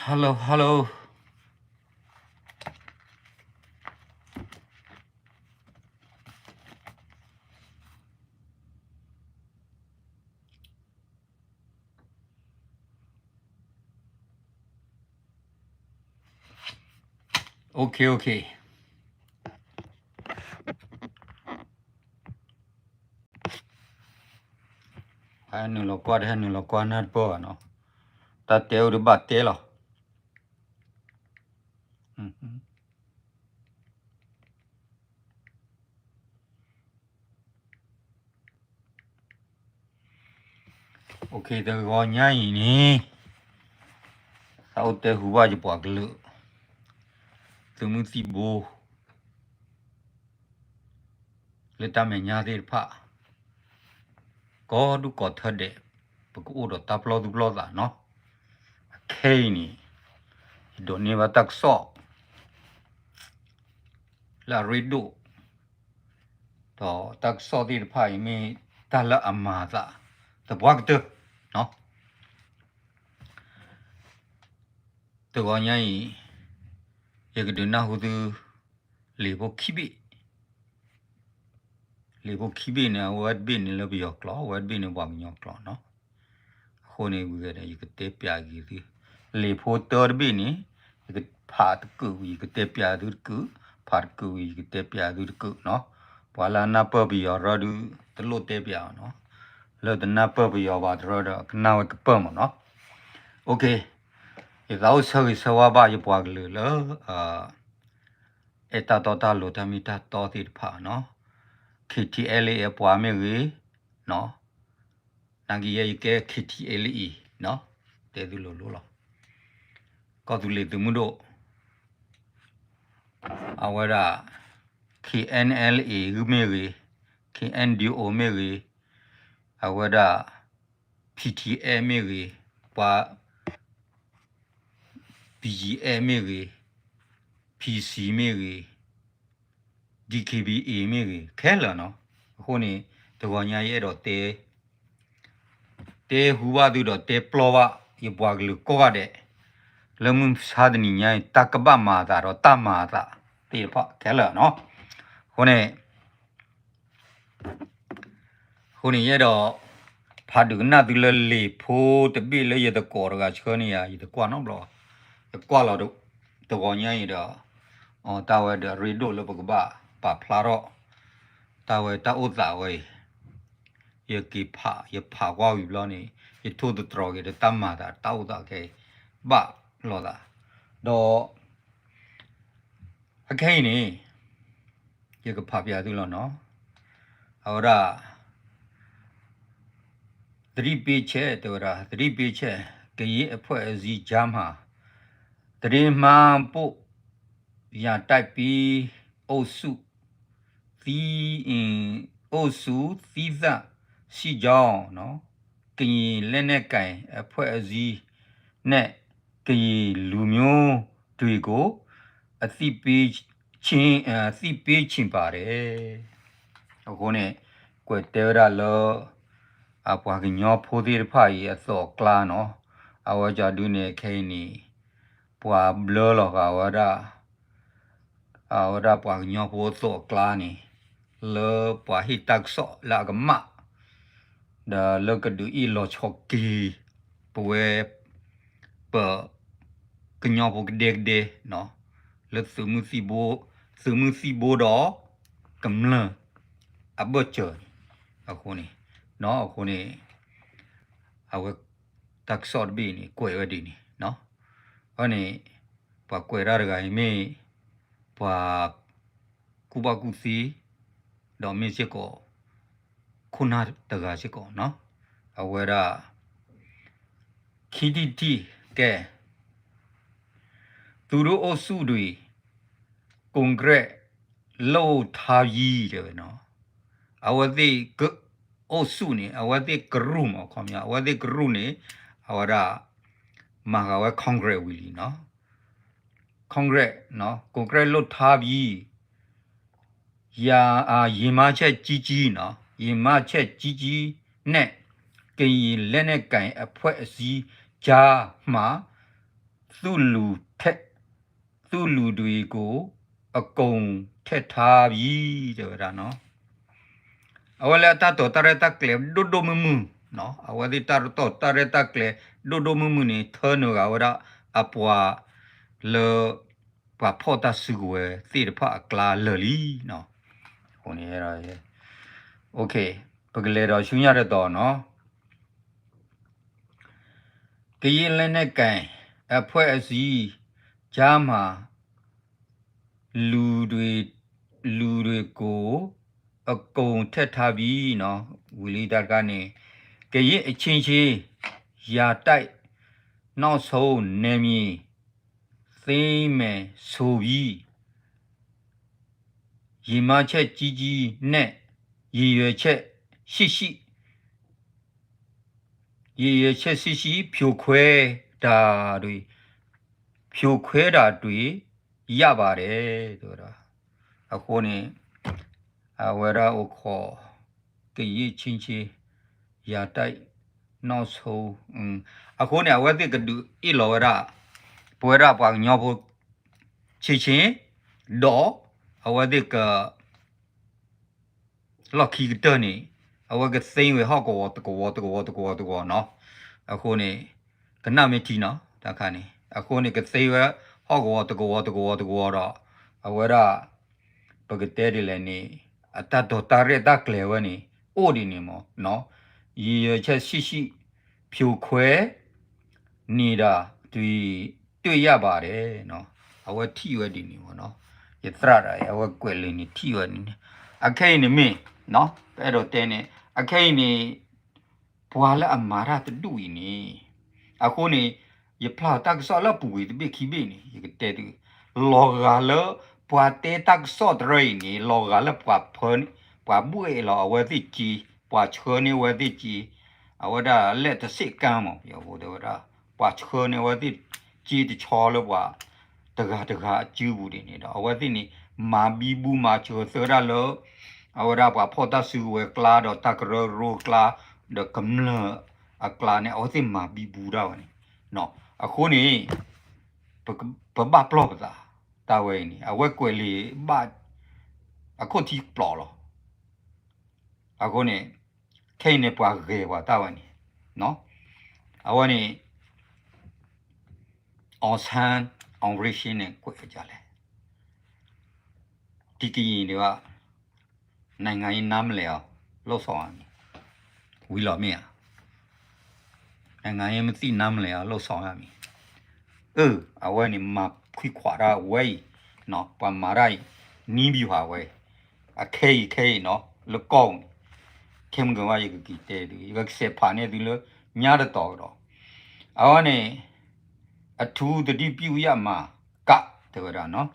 Hello, hello. Okay, okay. ဟဲနုာ်လီၤကွၢ် တဟဲနုာ်လီၤကွၢ်နၢ်တပၢၢ်ဘၣ်နီၤ, တၢ်တဲအိၣ်ဒံးဘၣ်တဲလီၤ. Okay, တဂီၤညါအံၤန့ၣ် သးအိၣ်တဲဟူဘၣ်ယပှၤကလုာ် သုးမုၢ်သံၣ်ဘိ လၢတၢ်မဲာ်ညါသ့ၣ်တဖၣ် ကီဒူၣ်ကီထၢဒဲး ပကအိၣ်ဒီးတၢ်ပျီၢ်သူၣ်ပျီၢ်သးနီၤ. အခဲအံၤန့ၣ် ယဒိးန့ၢ်ဘၣ်တၢ်ကစီၣ် လၢအရ့ဒိၣ်, ဒီးတၢ်ကစီၣ်သ့ၣ်တဖၣ်အံၤ မ့ၢ်တၢ်လၢအမၤအသးသပှၢ်ကတၢၢ်နီၤ. တဂီၤညါအံၤ ယကဒုးနၢ်ဟူသု လံာ်ဖိခံဘ့ၣ်, လံာ်ဖိခံဘ့ၣ်န့ၣ် အဝဲတဘ့ၣ်န့ၣ်လၢပယီၤကျိာ်, အဝဲတဘ့ၣ်န့ၣ်ပှၤကညီကျိာ်နီၤ. အဃိန့ၣ်ဝံၤဒီး ယကတဲပျးက့ၤသု လံာ်ဖိတၢတဘ့ၣ်န့ၣ် ယကဖးတကုာ်ဝံၤ ယကတဲပျးသုတကုာ်, ဖးတကုာ်ဝံၤ ယကတဲပျးသုတကုာ်နီၤ. ပှၤလၢအနၢ်ပၢၢ်ပယီၤရၢဒုး တလိၣ်တဲပျးအီၤနီၤ. လၢတနၢ်ပၢၢ်ပယီၤဘၣ်တရၢဒီး ကနၣ်ဝဲကပၢၢ်မးနီၤ. Okay, ယသးအိၣ်ဆၢဂ့ၤဆၢဝါဘၣ်ယပှၤကလုာ်လၢ အဲၣ်တၢ်တီတၢ်လိၤတၢ်မ့ၢ်တၢ်တီသ့ၣ်တဖၣ်နီၤ, K T L A အပှၤမ့ၢ်ဂ့ၤ, နာ်က့ယဲယကဲ K T L A နီၤ, တဲသုလိၤလိၤလီၤ. ကီၢ်သူလ့ၤသုးမုၢ်ဒိၣ် အဝဲဒၣ် K N L A ဂုၢ်မ့ၢ်ဂ့ၤ, K N D O မ့ၢ်ဂ့ၤ, အဝဲဒၣ် P T F မ့ၢ်ဂ့ၤ, ပှၤ B G F မ့ၢ်ဂ့ၤ, P C မ့ၢ်ဂ့ၤ, D K B A မ့ၢ်ဂ့ၤ ခဲလၢာ်နီၤ. အဃိန့ၣ် တဂီၤညါယအဲၣ်ဒိးတဲ တဲဟူဘၣ်သုဒီးတဲပျီဘၣ် ယပှၤကလုာ်ကိးဂၤဒဲး လၢမုၢ်မဆါတနံၤညါအံၤ တၢ်ကဘၣ်မၤအသးဒီးတၢ်မၤအသးသ့ၣ်တဖၣ်ခဲလၢာ်နီၤ. အဃိန့ၣ် အဃိန့ၣ် ယအဲၣ်ဒိး ဖးဒုးကနၣ်သုလၢလံာ်ဖိတဘ့ၣ်လၢယသကိးတဂၤဆှၢန့ၢ်ယၤ ယတကွၢ်နီတဘျီဘၣ်. ယကွၢ်လီၤတဂီၤညါအံၤဒီး အတၢ်ဝဲဒီးအရ့ဒိၣ်လၢပကဘၣ်ပာ်ဖျါထီၣ် တၢ်ဝဲတၢ်အိၣ်သးဝဲအံၤ ယက့ၤဖး ယဖးကွၢ်ဝံၤဘျီန့ၣ် ယထိၣ်သတြီၤက့ၤဒီးတၢ်မၤသးတၢ်အိၣ်သးခဲအံၤ ဘၣ်လိာ်သး ဒီး အခဲအံၤန့ၣ် ယကဖးပျးသုလီၤနီၤ. အဝဲဒၣ် သတိပေးချက် တဲဝဲဒၣ် သတိပေးချက် ကရင်အဖွဲ့အစည်းကြားမှာ သတင်းမှားပို့ရန် တိုက်ပြီး အုပ်စု သီး အုပ်စု သီးသန့် ရှိကြောင်း ကရင်လက်နက်ကိုင်အဖွဲ့အစည်းနဲ့ ကရင်လူမျိုးတွေကို အသိပေးခြင်း အသိပေးချင်ပါတယ်. အဃိန့ၣ် ကွဲးတဲဝဲဒၣ်လၢ အပှၤကညီဖိသ့ၣ်တဖၣ်အံၤအသိးအကျါနီၤ. အဝဲကဒုးန့ၣ် ခဲအံၤန့ၣ် ပှၤဘျၢလီၤဃာ်ဝဲဒၣ် အဝဲဒၣ်ပှၤကညီဖိအသိးအကျါန့ၣ် လၢပှၤဟ့ၣ်တၢ်ကစီၣ်လၢအကမၣ် ဒီးလၢကဒုးအ့ၣ်လီၤဆီၣ်က့ၤ ပဝဲ ပ ကညီဖိကဒဲကဒဲ လၢသုးမုၢ်သံၣ်ဘိ သုးမုၢ်သံၣ်ဘိဒီး ကမျၢၢ် အဘၢၣ်စၢၤန့ၣ် အဃိန့ၣ် အဃိန့ၣ် အဝဲ တၢ်ကစီၣ်တဘ့ၣ်န့ၣ် ကွဲးဝဲဒ်န့ၣ် အဃိန့ၣ် ပှၤကွဲးတၢ်တဂၤအံၤမ့ၢ် ပှၤ ကူၣ်ဘၣ်ကူၣ်သ့ ဒီးမ့ၢ်စ့ၢ်ကီး ခိၣ်နၢ်တဂၤစ့ၢ်ကီးနီၤ. အဝဲဒၣ် ခံထံၣ်တထံၣ် ကဲ သူတို့အုပ်စုတွေ ကွန်ကရစ်လုပ်ထားပြီ တဲဝဲနီၤ. အဝဲသ့ၣ်က အုပ်စုန့ၣ် အဝဲသ့ၣ်ကရူၢ်မး ခီပညီ အဝဲသ့ၣ်ကရူၢ်န့ၣ် အဝဲဒၣ် မၤဃာ်ဝဲ concrete ဝံၤလံနီၤ. concrete နီၤ concrete လုပ်ထားပြီ ရ အာ ရည်မှန်းချက်ကြီးကြီးနော် ရည်မှန်းချက်ကြီးကြီးနဲ့ ကရင်လက်နက်ကိုင်အဖွဲ့အစည်းကြားမှာ သ သူ့လူထဲ သူ့လူတွေကို အကုန်ထည့်ထားပြီ တဲဝဲဒၣ်နီၤ. အဝဲလၢအတၢ်တိာ်တၢ်ရဲၣ်တၢ်ကျဲၤဒိၣ်ဒိၣ်မုၢ်မုၢ်, အဝဲသ့ၣ်တၢ်တိာ်တၢ်ရဲၣ်တၢ်ကျဲၤဒိၣ်ဒိၣ်မုၢ်မုၢ်န့ၣ် ထၢနုာ်ဂၤဝဲဒၣ်အပှၤလၢ ပှၤဖီၣ်တၢ်စုကဝဲၤသ့ၣ်တဖၣ်အကျါလၢာ်လံ. အဃိန့ၣ် ပကလဲၤဒီးဆူညါတတီၤနီၤ. ကရင်လက်နက်ကိုင်အဖွဲ့အစည်း ကြားမှာ လူတွေ လူတွေကို အကုန်ထည့်ထားပြီနီၤ. ဝံၤလံတၢ်တခါန့ၣ် ကရင်အချင်းချင်း ယာတိုက် နောက်ဆုံးနယ်မြေ သိမ်းမယ်ဆိုပြီး ရည်မှန်းချက်ကြီးကြီးနဲ့ ရည်ရွယ်ချက်ရှိရှိ ရည်ရွယ်ချက်ရှိရှိ ဖြိုခွဲတာတွေ ဖြိုခွဲတာတွေ ရပါတယ် တဲဝဲဒၣ်. အဃိန့ၣ် အဝဲဒၣ်အိၣ်ခိး ကရင်ချင်းချင်း ယာတိုက် နောက်ဆုံး အဃိန့ၣ် အဝဲသ့ၣ်ကဒုးအ့ၣ်လီၤဝဲဒၣ် ပဝဲဒၣ်ပှၤကညီဖိ ချင်းချင်း ဒီး အဝဲသ့ၣ်က လီၢ်ခံကတၢၢ်န့ၣ် အဝဲကသ့ဝဲဟီၣ်ကဝီၤတကဝီၤတကဝီၤတကဝီၤတကဝီၤနီၤ. အဃိန့ၣ် ကနၣ်မ့ၢ်ထံနီၤ တၢ်ခါန့ၣ် အဃိန့ၣ် ကသ့ဝဲဟီၣ်ကဝီၤတကဝီၤတကဝီၤတကဝီၤဒီး အဝဲဒၣ် ပကတဲဒ်လဲၣ်န့ၣ် အတၢ်တိာ်တၢ်ရဲၣ်တၢ်ကျဲၤဝဲန့ၣ် အိၣ်ဒ်န့ၣ်မးနီၤ. ရည်ရွယ်ချက်ရှိရှိ ဖြိုခွဲ နေတာတွေ တွေ့ရပါတယ်နီၤ. အဝဲထံၣ်ဝဲဒ်န့ၣ်မးနီၤ. ယသရၣ်တဂၤအံၤ အဝဲကွဲးလံာ်န့ၣ်ထံၣ်ဝဲန့ၣ် အခဲအံၤန့ၣ်မ့ၢ် ပအဲၣ်ဒိးတဲန့ၣ် အခဲအံၤန့ၣ် ပှၤလၢအမၤတၢ်တဒူၣ်အံၤန့ၣ် အဃိန့ၣ် ယဖျါတၢ်ကစီၣ်လၢအပူၤကွံာ်တဘ့ၣ်ခံဘ့ၣ်န့ၣ် ယကတဲတုၤ လီၤဂာ်လၢ ပှၤတဲတၢ်ကစီၣ်တရၢအံၤန့ၣ် လီၤဂာ်လၢပှၤဖၢ ပှၤဘှဲၣ်လီၤအဝဲသ့ၣ်စ့ ပှၤဆှၢန့ၢ်အဝဲသ့ၣ်စ့ အဝဲဒၣ်လဲၤတဆ့ကါမး ပယီၤဖိတဲဝဲဒၣ် ပှၤဆှၢန့ၢ်အဝဲသ့ၣ်စ့တဆီလၢပှၤ တဂၤတဂၤအစုပူၤဒ်န့ၣ်ဒီး အဝဲသ့ၣ်န့ၣ် မၤဘံဘူမၤစၢၤသၢဒၣ်လၢ အဝဲဒၣ်ပှၤဖီၣ်တၢ်စုကဝဲၤအကျါ ဒီးတၢ်ကရၢကရိအကျါ ဒီးကမျၢၢ်အကျါန့ၣ် အဝဲသ့ၣ်မၤဘံဘူဒၣ်ဝဲန့ၣ် အဃိန့ၣ် ပဘၣ်ပလီၢ်ပသး တၢ်ဝဲအံၤန့ၣ် အဝဲကွဲးလံာ်ဘၣ် အခိၣ်ထံပျိးလီၤ. အဃိန့ၣ် ခဲအံၤန့ၣ် ပှၤဂဲၤပှၤတၢ်ဝဲန့ၣ် အဝဲန့ၣ် အောင်ဆန်း အောင်ရင်းရှင်း န့ၣ် ကွဲးကလဲၣ် ဒီကရင်တွေက နိုင်ငံရေးနားမလည်အောင် လုပ်ဆောင်ရမည် ဝံၤလီၤမ့ၢ်ဧါ နိုင်ငံရေးမသိနားမလည်အောင် လုပ်ဆောင်ရမည် အၢ အဝဲန့ၣ် မၤခွံခွးတၢ်ဝဲအံၤ ပှၤမၤတၢ်အံၤ နည်းဗျူဟာဝဲ အခဲအံၤခဲအံၤနီၤ လၢကီၢ်ပူၤန့ၣ် ခဲမုၢ်ကဝါ ယကက့ၤတဲဒုး ယကစဲးဖးန့ၢ်သုလၢ ညါတတီၤကဒီး အဝဲန့ၣ် အထူးသတိပြုရမှာက တဲဝဲဒၣ်နီၤ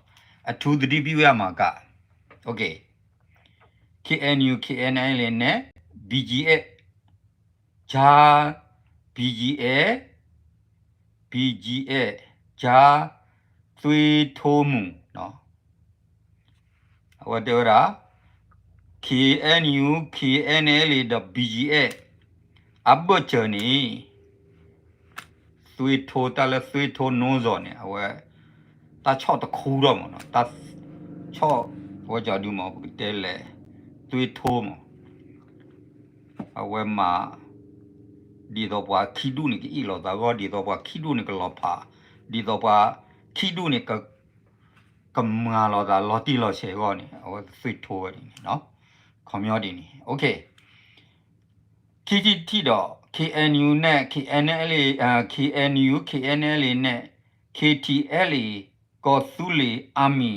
အထူးသတိပြုရမှာက OK KNU KNLA န့ၣ် BGF ကြား BGF BGF ကြား သွေးထိုးမှု အဝဲတဲဝဲဒၣ် KNU KNLA ဒီး BGF အဘၢၣ်စၢၤန့ၣ် သွေးထိုး တၢ်လၢ သွေးထိုး နီၢ်စီၤ န့ၣ် အဝဲ တၢ်ဆီၣ်တခူထီၣ်မးနီၤ တၢ်ဆီၣ် အဝဲကဒုမး ပကတဲလဲၣ် သွေးထိုး မး အဝဲမၤ ဒ်သိးပှၤခံဒူၣ်န့ၣ် ကအ့ၣ်လိာ်သးဂီၢ် ဒ်သိးပှၤခံဒူၣ်န့ၣ် ကလီၤဖး ဒ်သိးပှၤခံဒူၣ်န့ၣ် ကမၤလိာ်သးလီၤတံၢ်လီၤဆဲးအဂီၢ်န့ၣ် အဝဲသွေးထိုး ဝဲဒ်န့ၣ်နီၤ ခီပညီဒ်န့ၣ် OK ခံထံၣ်ထံၣ်ဒီး KNU န့ၣ် KNLA KNU KNLA န့ၣ် KTLA ကီၢ်သူလ့ၤ Army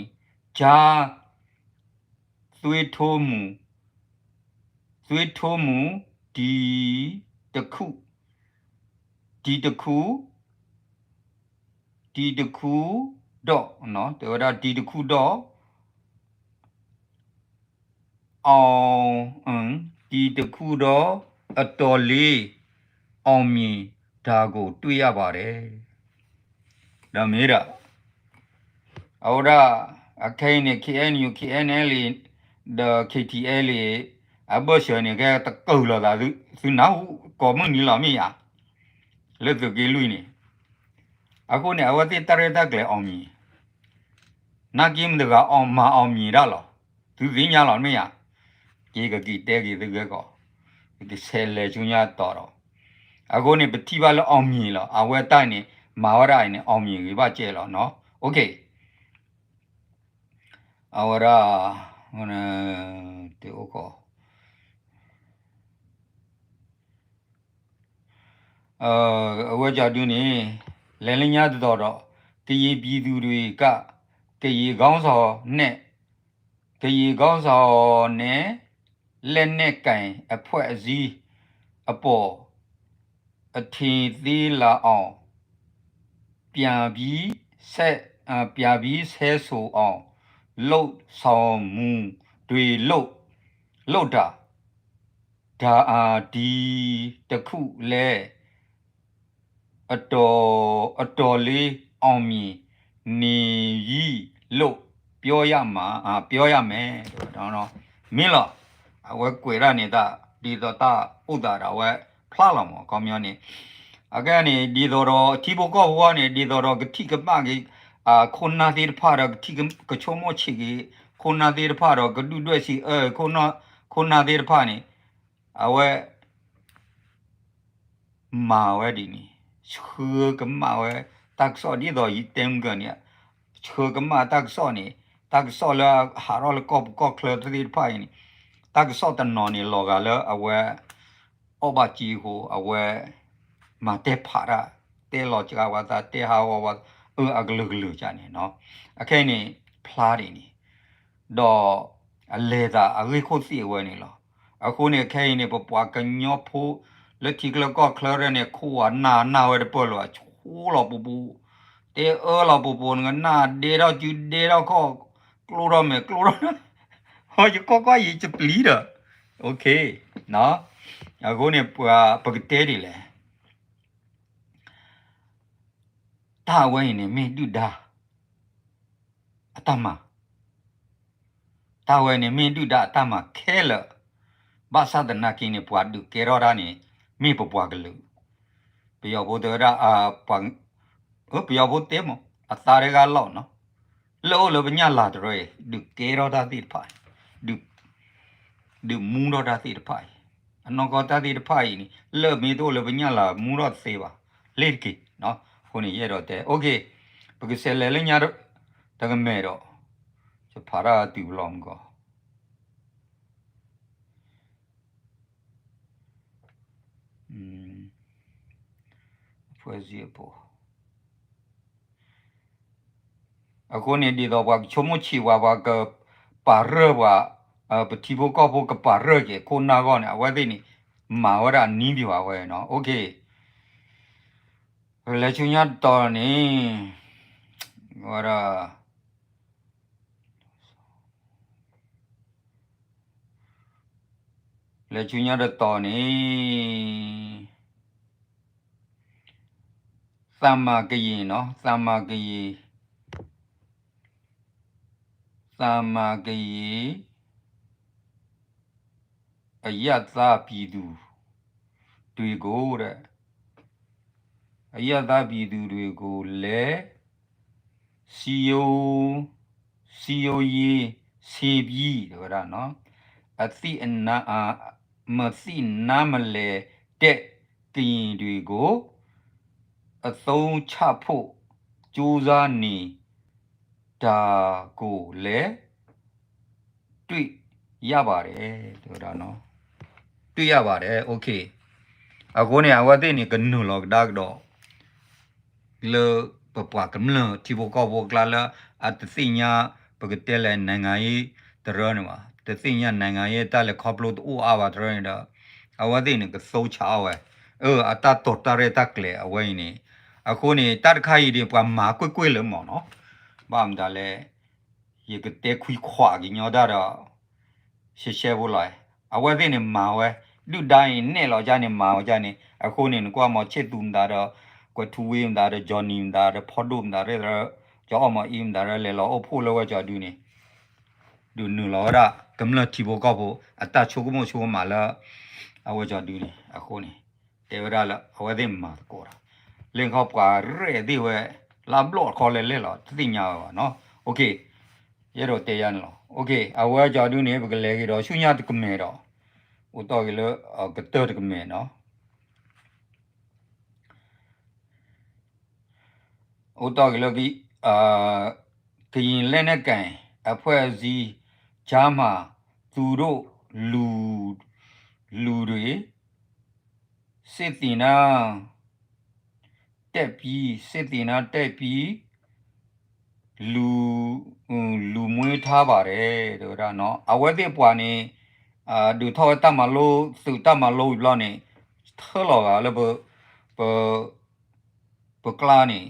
ကြား သွေးထိုးမှု သွေးထိုးမှု ဒီတစ်ခု ဒီတစ်ခု ဒီတစ်ခုတော့ တဲဝဲဒၣ် ဒီတစ်ခုတော့ အောင် ဒီတစ်ခုတော့ အတော်လေး အောင်မြင်တာကို တွေ့ရပါတယ် ဒီးမ့ၢ်ဒၣ် အဝဲဒၣ် အခဲအံၤန့ၣ် KNU KNLA ဒီး KTLA အဘၢၣ်စၢၤန့ၣ် ကဲတကၢၢ်လိာ်သး သုနၢ်ဟူကိးမုၢ်နံၤလီၤမ့ၢ်ဧါ လၢသုးက့လွံၢ်န့ၣ် အဃိန့ၣ် အဝဲသ့ၣ်တၢ်ရဲၣ်တၢ်ကျဲၤအီၤမံၤ နာ်က့မတဂၤအီၤမၤအီၤမံၤဒၣ်လီၤ. သုသ့ၣ်ညါလီၤမ့ၢ်ဧါ. က့ၤကက့ၤတဲက့ၤသုဂဲကီး, ကဆဲးလဲၤဆူညါတီၤဒီး, အဃိန့ၣ် ပထံၣ်ဘၣ်လၢအီၤမံၤလီၤ. အဝဲတၢ်န့ၣ် မၤဝဲဒၣ်အံၤန့ၣ် အီၤမံၤဂ့ၤဘၣ်ကဲလီၤနီၤ. အဝဲဒၣ် တအိၣ်ကီး အဝဲကဒုန့ၣ် လဲၤလၢညါတတီၤဒီး ကရင်ပြည်သူတွေက ကရင်ခေါင်းဆောင်နဲ့ ကရင်ခေါင်းဆောင်နဲ့ လက်နက်ကိုင်အဖွဲ့အစည်းအပေါ် အထင်သေးလာအောင် ပြန်ပြီးဆဲ အာ ပြန်ပြီးဆဲဆိုအောင် လုပ်ဆောင်မှုတွေလုပ် လုပ်တာ ဒါ အာ ဒီတစ်ခုလည်း အတော် အတော်လေးအောင်မြင်နေပြီလို့ ပြောရမှာ အာ ပြောရမယ် မ့ၢ်လီၤ. အဝဲကွဲးဒၣ်န့ၣ်တၢ် ဒ်သိးတၢ်အိၣ်သးဒီးအဝဲဖျါလီၤမး ခီပညီန့ၣ် အကဲန့ၣ် ဒ်သိးဒီးထံဖိကီၢ်ဖိန့ၣ် ဒ်သိးဒီးကထံၣ်ကမၣ်က့ၤ ခိၣ်နၢ်သ့ၣ်တဖၣ်ဒီး ကထံၣ်ကဆိကမိၣ်ဆံးက့ၤ ခိၣ်နၢ်သ့ၣ်တဖၣ်ဒီး ကဒုၣ်ဒွဲၣ်စံးအၢ ခိၣ်နၢ်သ့ၣ်တဖၣ်န့ၣ် အဝဲ မၤဝဲဒ်န့ၣ် ဆှၢကမၣ်ဝဲ တၢ်ကစီၣ်ဒ်သိးယတဲမုၢ်ကၢန့ၣ် ဆှၢကမၣ်တၢ်ကစီၣ်န့ၣ် တၢ်ကစီၣ်လၢဟးထီၣ်လၢကီၢ်ပူၤကီၢ်ချၢသ့ၣ်တဖၣ်အံၤန့ၣ် တၢ်ကစီၣ်တနီၤန့ၣ် လီၤဂာ်လၢအဝဲ အီၣ်ဘၣ်စ့အဃိ အဝဲ မၤတဲဖးတၢ် တဲလီၤစှၤဝဲသး တဲဟးဂီၤဝဲ အၢ အကလုာ်ကလုာ်ကန့ၣ်နီၤ အခဲအံၤန့ၣ် ဖျါဒ်န့ၣ် ဒီးအလဲၤသးအဂ့ၢ်ခိၣ်သ့ၣ်အဝဲန့ၣ်လီၤ. အဃိန့ၣ် ခဲအံၤန့ၣ် ပပှၤကညီဖိ လၢထံချၢကီၢ်ချၢရဲၣ်န့ၣ် ခိၣ်ဝဲနၢ်နၢ်ဝဲတပၢၢ်လၢၤ ဆိလီၤပူၤပူၤ တဲအၢလီၤပူၤပူၤ နကနၢ်ဒဲထီၣ်စုဒဲထီၣ်ခီၣ် ကျိထီၣ်မဲာ်ကျိထီၣ် ဟီယကီၢ်ကီၢ်ယံၤကပျံၤဒီး အဃိန့ၣ် ပှၤပကတဲဒ်လဲၣ် တၢ်အဝဲအံၤန့ၣ် မ့ၢ်ဒုၣ်ဒါ အတၢ်မၤ တၢ်ဝဲန့ၣ် မ့ၢ်ဒုၣ်ဒါအတၢ်မၤခဲလၢာ်, ဘၣ်ဆၣ်သနာ်က့န့ၣ် ပှၤဒုးကဲထီၣ်တၢ်န့ၣ် မ့ၢ်ပပှၤကလုာ်, ပယီၤဖိတဲဝဲဒၣ် ပယီၤဖိတဲမး အသးတဂၤလီၤနီၤ, လၢအိၣ်လၢပညၣ်လၤတရၢအံၤ ဒုးကဲထီၣ်တၢ်သ့ၣ်တဖၣ်အံၤ ဒုးမူထီၣ်တၢ်သ့ၣ်တဖၣ်အံၤ, အနီၢ်ကီၢ်တၢ်သ့ၣ်တဖၣ်အံၤန့ၣ် လၢမ့ၢ်တအိၣ်လၢပညၣ်လၤမူထီၣ်တသ့ဘၣ်, လ့ၣ်တက့ၢ်, အဃိန့ၣ် ယအဲၣ်ဒိးတဲ OK, ပကဆဲးလဲၤလၢညါတကမဲာ်ဒီး ယဖးတၢ်တုၤလီၤမူကီး အဖွဲ့အစည်းအပေါ် အဃိန့ၣ် ဒ်သိးပှၤကဆိကမိၣ်ဆံးပှၤ ပှၤကပာ်ရၢၢ်ပှၤ, ပထံဖိကီၢ်ဖိကပာ်ရၢၢ်က့ၤ ခိၣ်နၢ်ဂီၢ်န့ၣ် အဝဲသ့ၣ်န့ၣ် မၤဝဲဒၣ်နံၣ်ဘၣ်ဝဲနီၤ, OK, လဲၤဆူညါတတီၤန့ၣ် ဝဲဒၣ် လဲၤဆူညါတတီၤန့ၣ် သံမဂ္ဂိ နီၤ, သံမဂ္ဂိ, သံမဂ္ဂိ အရပ်သားပြည်သူတွေကိုတဲ့ အရပ်သားပြည်သူတွေကိုလည်း စည်းရုံး စည်းရုံးရေး ဆင်းပြီး တဲဝဲဒၣ်နော်, အသိအနာ မသိနားမလည်တဲ့ ကရင်တွေကို အသုံးချဖို့ ကြိုးစားနေတာကိုလည်း တွေ့ရပါတယ် တဲဝဲဒၣ်နော်, တွေ့ရပါတယ် OK, အဃိန့ၣ် အဝဲသ့ၣ်န့ၣ် ကနုာ်လီၤကဒါကဒီး လၢပပှၤကမျၢၢ်ထံဖိကီၢ်ဖိအကျါလၢ အတသ့ၣ်ညါ ပကတဲလဲၣ် နိုင်ငံရေး တရၢန့ၣ်ဘၣ်, တသ့ၣ်ညါ နိုင်ငံရေး တၢ်လဲၤခီဖျိတအိၣ်အါဘၣ်တရၢန့ၣ်ဒီး အဝဲသ့ၣ်န့ၣ် ကသိဆးအီၣ်ဝဲ, အၢ အတၢ်တိာ်တၢ်ရဲၣ်တၢ်ကျဲၤအဝဲအံၤန့ၣ်, အဃိန့ၣ် တၢ်တခါအံၤန့ၣ် ပှၤမၤကွ့ၢ်ကွ့ၢ်လၢမီၢ်နီၤ, ဘၣ်မတၤလဲၣ် ယကတဲခွံခွးကညီတၢ်ဒီး ရှဲရှဲဖိလီၤ, အဝဲသ့ၣ်န့ၣ်မၤဝဲ, ဒုၣ်ဒါအံၤနဲၣ်လီၤကၢ်န့ၣ် မၤဝဲကၢ်န့ၣ်, အဃိန့ၣ် နကွၢ်မီၤဆ့ၣ်သူးမတၤဒီး ကွဲးထူဝ့မတၤဒီး ကၠီၤနံၤမတၤဒီး ဖီဒိၣ်မတၤဒီး ကၠီၤအီၣ်မီၤအံၤမတၤဒီး လဲၤလီၤအိၣ်ဖှိၣ်လၢဝဲကၠီၤဒုန့ၣ်, ဒုးနုာ်လီၤဝဲဒၣ် ကမျၢၢ်ထံဖိကီၢ်ဖိ အတၢ်ဆိကမိၣ်ဆိကမးလၢ အဝဲကၠီၤဒုန့ၣ်, အဃိန့ၣ် တဲဝဲဒၣ်လၢ အဝဲသ့ၣ်မၤသကိးတၢ်, လၢခီပှၤရဲၣ်သ့ၣ်ဝဲ လါဘျီၣ်တခီလဲၤလဲၣ်လီၤ တသ့ၣ်ညါဝဲဘၣ်နီၤ. ယအဲၣ်ဒိးတဲယၤန့ၣ်လီၤ. အဝဲကၠီဒုန့ၣ် ပကလဲၤက့ၤဒီးဆူညါတကမဲာ်ဒီး အိၣ်တ့ၢ်က့ၤလၢ ကတၢၢ်တကမဲာ်နီၤ. အိၣ်တ့ၢ်က့ၤလၢ ကရင်လက်နက်ကိုင်အဖွဲ့အစည်း ကြားမှာ သူတို့ လူ လူတွေ စစ်သင်တန်း တက်ပြီး စစ်သင်တန်း တက်ပြီး လူ လူမွေးထားပါတယ် တဲဝဲဒၣ်နီၤ. အဝဲသ့ၣ်ပှၤန့ၣ် ဒုးထီၣ်ဝဲတၢ်မၤလိ သုးတၢ်မၤလိဝံၤဘျီန့ၣ် ထၢလီၤဂာ်လၢ ပ ပကျါန့ၣ်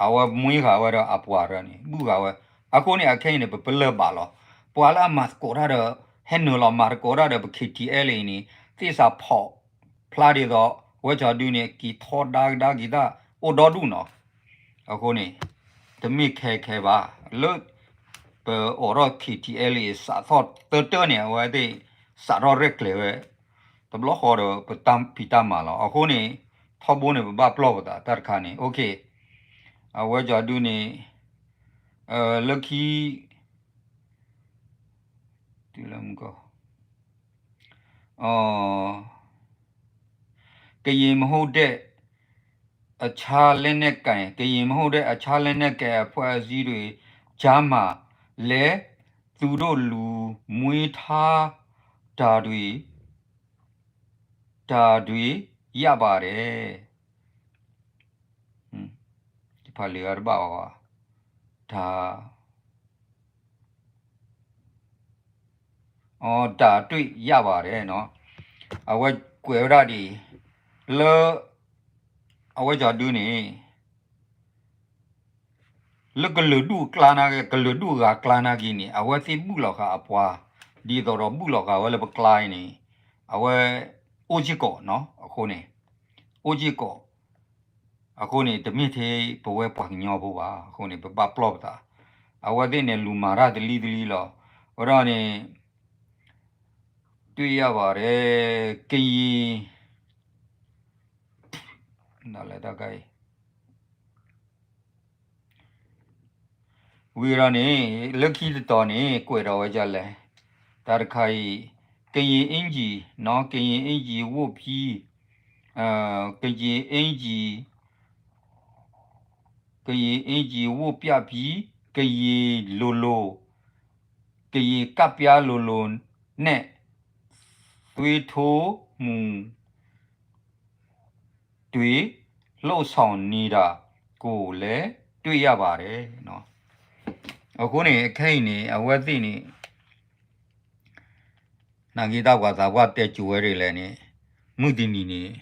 အဝဲမွ့ဃာ်ဝဲဒီးအပှၤရၢန့ၣ် ဘုၣ်ဃာ်ဝဲ. အဃိန့ၣ် အခဲအံၤန့ၣ် ပပလၢၢ်ဘၣ်လီၤ. ပှၤလၢအမၤသကိးတၢ်ဒီး ဟဲနုာ်လီၤမၤသကိးတၢ်ဒီး ပ KTLA အံၤန့ၣ် သ့ၣ်စးဖီၣ်ဖျါဒ်သိး ဝဲကၠီဒုန့ၣ် က့ၤထီဒါကဒါက့ၤတၢ်အိၣ်ဒီဒူၣ်နီၤ. အဃိန့ၣ် တမ့ၢ်ခဲခဲဘၣ် လၢ ပအိးထီၣ် KTLA စးထီၣ်သၢတၢၢ်န့ၣ် အဝဲသ့ၣ် စးထီၣ်ရဲၣ်ကျဲၤဝဲ တဘျီဃီဒီးပတၢ်ဖံးတၢ်မၤလီၤ. အဃိန့ၣ် ထီဘိန့ၣ် ပဘၣ်ပျီၢ်ပသးတၢ်တခါန့ၣ် အဝဲကၠီဒုန့ၣ် လၢခံ ကရင်မဟုတ်တဲ့ အခြားလက်နက်ကိုင် ကရင်မဟုတ်တဲ့ အခြားလက်နက်ကိုင်အဖွဲ့အစည်းတွေကြားမှာလည်း သူတို့လူမွေးထားတာတွေ တာတွေရပါတယ် တဖၣ်လံၤဂၤတဘၣ်အီၤ တၢ် တာတွေ့ရပါတယ်နီၤ. အဝဲကွဲးဝဲဒၣ်ဒ်အံၤ လၢ အဝဲကၠီဒုန့ၣ် လၢကလုာ်ဒူၣ်ကျါနာ်က့ ကလုာ်ဒူၣ်ဂၤကျါနာ်က့န့ၣ် အဝဲသ့ၣ်ဘုၣ်လီၤဃာ်အပှၤ ဒ်သိးဒီးဘုၣ်လီၤဃာ်ဝဲလၢပကျါအံၤန့ၣ် အဝဲ အိၣ်စ့ၢ်ကီးနီၤ အဃိန့ၣ် အိၣ်စ့ၢ်ကီး အဃိန့ၣ် တမ့ၢ်ထဲပဝဲပှၤကညီဖိဘၣ် အဃိန့ၣ် ပဘၣ်ပျီၢ်ပသး အဝဲသ့ၣ်န့ၣ် လူၤမၤတၢ်တလံၤတလံၤလီၤ. အဃိဒီးန့ၣ် တွေ့ရပါတယ် ကရင် ဝံၤဒီးန့ၣ် လၢခံတတီၤန့ၣ် ကွဲးဒီးဝဲဒ်လဲၣ်, တၢ်တခါအံၤ ကရင်အင်္ကျီ နော် ကရင်အင်္ကျီဝတ်ပြီး ကရင်အင်္ကျီ ကရင်အင်္ကျီဝတ်ပြပြီး ကရင်လိုလို ကရင်ကပ်ပြားလိုလိုနဲ့ သွေးထိုးမှု တွေ လှုပ်ဆောင်နေတာကိုလည်း တွေ့ရပါတယ်. အဃိန့ၣ် အခဲအံၤန့ၣ် အဝဲသ့ၣ်န့ၣ် နာ်က့တၢ်ပှၤသးပှၢ်တဲစိၤဝဲဒ်လဲၣ်န့ၣ် မုၢ်တနံၤန့ၣ်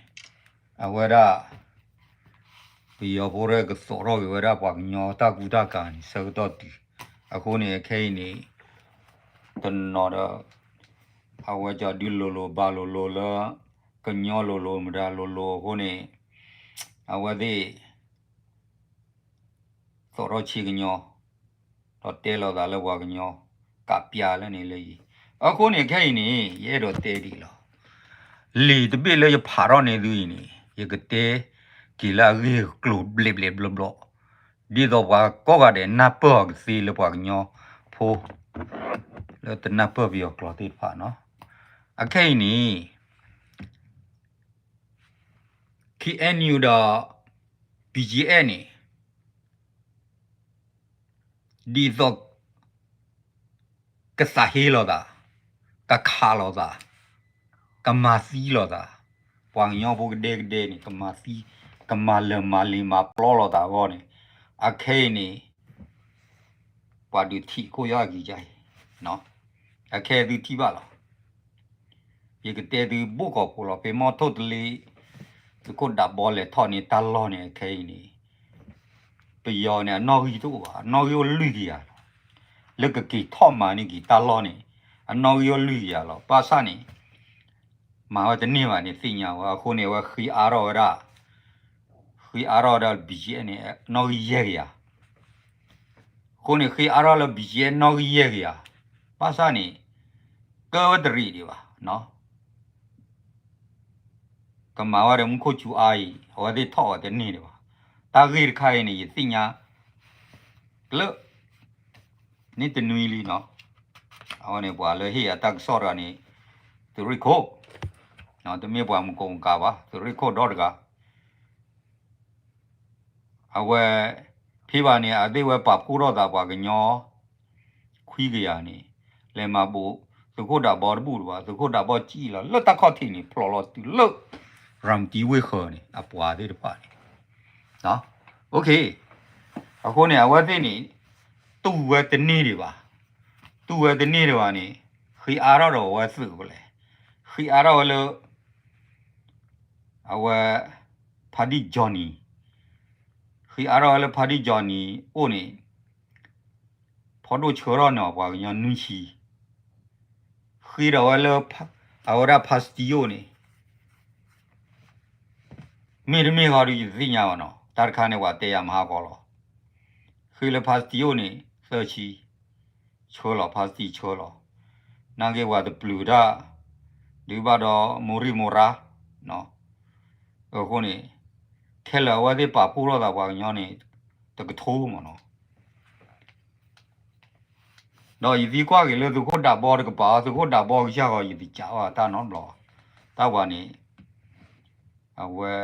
အဝဲဒၣ် ပယီၤဖိရဲၣ်ကသိးထီၣ်က့ၤဝဲဒၣ်ပှၤကညီတၢ်ကူတၢ်ကၤန့ၣ် ဆၢကတီၢ်တုၤ, အဃိန့ၣ် ခဲအံၤန့ၣ် တနီၤဒီး အဝဲကၠီဒုလိၤလိၤဘၣ်လိၤလိၤလၢ ကညီလိၤလိၤမတၤလိၤလိၤအဃိန့ၣ် အဝဲသ့ၣ် သိးထီၣ်ဆ့ကညီ ဒီးတဲလိာ်သးလၢပှၤကညီ ကးပျးလၢန့ၣ်လၢယံၤ, အဃိန့ၣ် ခဲအံၤန့ၣ် ယအဲၣ်ဒိးတဲဒ်အံၤလီၤ. လံာ်တဘ့ၣ်လၢယဖးထီၣ်န့ၢ်သုအံၤန့ၣ် ယကတဲက့ၤလၢအဂ့ၢ်အကျိၤဘျဲးဘျဲးဘျီဘျီ, ဒ်သိးပှၤကိးဂၤဒဲးနၢ်ပၢၢ်အီၤကသ့လၢပှၤကညီဖိ လၢတနၢ်ပၢၢ်ပယီၤကျိာ်သ့ၣ်တဖၣ်နီၤ. အခဲအံၤန့ၣ် KNU ဒီး BGF န့ၣ် ဒ်သိး ကသးဟ့လိာ်သး, ကခးလိာ်သး, ကမၤသံလိာ်သး, ပှၤကညီဖိကဒဲကဒဲန့ၣ် ကမၤသံ, ကမၤလၢာ်မၤလ့ၤမၤပျီလိာ်သးအဂီၢ်န့ၣ် အခဲအံၤန့ၣ် ပှၤဒုးထံၣ်ခိၣ်ယီၢ်အဂံၢ်ယါအံၤ, အခဲအံၤသုထံၣ်ဘၣ်လီၤ. ယကတဲသုဘိၣ်ကီၢ်ဖိလီၤ, ဖဲမီထိၣ်တလ့ သုးခိၣ်ဒးဘီလဲၤထီၣ်န့ၣ် တၢ်လီၢ်န့ၣ် အခဲအံၤန့ၣ် ပယီၤန့ၣ် အနီၣ်ဂံၢ်တအိၣ်ဘၣ်, အနီၣ်ဂံၢ်အိၣ်လွံၢ်ကယၤလီၤ. လၢကက့ၤထီၣ်မၤန့ၢ်က့ၤတၢ်လီၢ်န့ၣ် အနီၣ်ဂံၢ်အိၣ်လွံၢ်ကယၤလီၤ. ဘၣ်ဆၣ်န့ၣ် မၤဝဲတန့ၢ်ဘၣ်န့ၣ် သ့ၣ်ညါဝဲ, အဃိန့ၣ် အဝဲဃ့အါထီၣ်ဝဲဒၣ်, ဃ့အါထီၣ်ဝဲဒၣ် BGF န့ၣ် နီၣ်ဂံၢ်ယဲၢ်ကယၤ အဃိန့ၣ် ဃ့အါထီၣ်လၢ BGF နီၣ်ဂံၢ်ယဲၢ်ကယၤ, ဘၣ်ဆၣ်န့ၣ် ကဝဲတရံးဒံးဘၣ်, ကမၤဝဲဒီးမူခိၣ်စူၤအါအံၤ အဝဲသ့ၣ်ထီၣ်ဝဲတန့ၢ်ဒံးဘၣ်. တၢ်ဂ့ၢ်တခါအံၤန့ၣ် ယသ့ၣ်ညါ လၢ န့ၣ်တနွံလံနီၤ. အဝဲန့ၣ်ပှၤလၢဟ့ၣ်အတၢ်ကစီၣ်တဂၤန့ၣ် သုးရ့ၣ်ခိၣ်, တမ့ၢ်ပှၤမုၢ်ကိးမုၢ်ကးဘၣ်, သုးရ့ၣ်ခိၣ်ဒီတဂၤ အဝဲ ဖဲဘၣ်န့ၣ် အသ့ၣ်ဝဲပာ်ဖှိၣ်ထီၣ်သးပှၤကညီ ခွံကယၤန့ၣ် လဲၤမၤဘူး သုးခိၣ်ဒးဘီတဘူၣ်တဘၣ်, သုးခိၣ်ဒးဘီစံၣ်လီၤ လၢတၢ်ခီၣ်ထံးန့ၣ် ဖျိးလီၤတုၤလၢ ရၤမတံဝ့ၢ်ဃၢၤန့ၣ် အပှၤသ့ၣ်တဖၣ်န့ၣ် အဃိန့ၣ် အဝဲသ့ၣ်န့ၣ် တူၢ်ဝဲတန့ၢ်ဒံးဘၣ်, တူၢ်ဝဲတန့ၢ်ဒံးဘၣ်န့ၣ် ဃ့အါထီၣ်ဒီးအဝဲသုးဖဲလဲၣ်, ဃ့အါထီၣ်ဝဲလၢ အဝဲ ဖါဒံၣ်ကၠီနံၤ, ဃ့အါထီၣ်ဝဲလၢဖါဒံၣ်ကၠီနံၤအိၣ်န့ၣ် ဖီဒိၣ်ဆှၢထီၣ်န့ၢ်ပှၤကညီနွံဆံ, ဃ့ဒီးဝဲလၢ အဝဲဒၣ်ဖါစတံအိၣ်န့ၣ် မ့တမ့ၢ်ဃီဒီးယတသ့ၣ်ညါဘၣ်နီၤ, တၢ်တခါန့ၣ်ပှၤတဲယၤမဟါကီးလီၤ. ဃ့လၢဖါစတံအိၣ်န့ၣ် သၢဆံ, ဆှၢလီၤ ဖါစတံဆှၢလီၤ, နာ်က့ပှၤတပျုာ်တၢ် ဒုးဘၣ်ဒီးမိၢ်ရံၣ်မိၢ်ရါ, အဃိန့ၣ် ခဲလၢာ်အဝဲသ့ၣ်ပာ်ဖှိၣ်ထီၣ်သးပှၤကညီန့ၣ် တကထိမ့ၢ်နီၤ. ဒီးယသံကွၢ်က့ၤလၢသုးခိၣ်ဒးဘီတကပၤအီၤ, သုးခိၣ်ဒးဘီကစၢ်ဃီ ယတကးဘၣ်တၢ်နီတဘျီ, တၢ်ပှၤန့ၣ် အဝဲ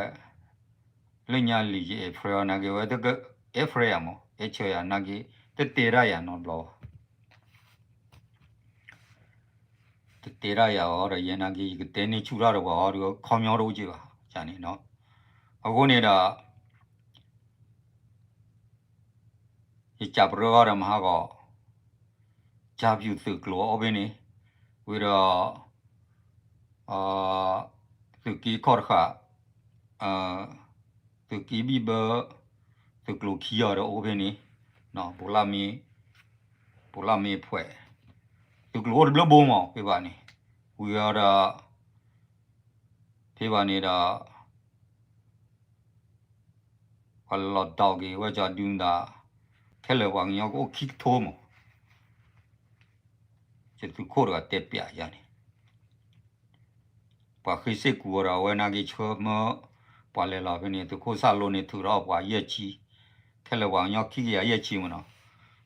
လၢညါလံၤယအဲၣ်ဖရဲအီၤနာ်က့ ဝဲတကအဲၣ်ဖရဲယၤမး အဲၣ်ဆၢယၤနာ်က့ တတဲတၢ်ယၤနီတဘျီဘၣ်, တတဲတၢ်ယၤအီၤဒီး ယဲနာ်က့ ယကတဲန့ၢ်ဆူၣ်ထီၣ်ဒီးပှၤအီၤဒီး ခီပညီတအိၣ်က့ဘၣ် ယၤန့ၣ်, အဃိန့ၣ်ဒီး ယကးပရၢအီၤဒီးမဟါဂီၤ ကၠၢ်ပျူၢ်သုးကျိၤအိၣ်ဖဲန့ၣ်, ဝံၤဒီး သုးက့ခီၣ်တဃာ်, သုးက့ဘံၣ်ဘၢ, သုးကျိၤခံအီၤဒီးအိၣ်ဖဲန့ၣ်, ပိလၣ်မ့ၢ်, ပိလၣ်မ့ၢ်ဖှဲး, သုးကျိၤအိၣ်တဘျုးဘိမး ဖဲဘၣ်န့ၣ်, ဝံၤအီၤဒီး ဖဲဘၣ်န့ၣ်ဒီး ပှၤလီၤဒီးက့ၤဝဲကၠီဒုမတၤ, ခဲလၢာ်ပှၤကညီကအိၣ်ခံကထိမး, ယသုးခိၣ်တဂၤတဲပျးယၤန့ၣ်, ပှၤဃ့စ့ၢ်ကူးအီၤဒီး အဝဲနာ်က့ဆှၢမၢ ပှၤလဲၤလီၤဖဲန့ၣ် သုးခိၣ်စၢ်လိန့ၣ်ထုးထီၣ်ပှၤယဲၢ်ဆံ, ခဲလၢာ်ပှၤကညီခံကယၤယဲၢ်ဆံမ့ၢ်နီၤ,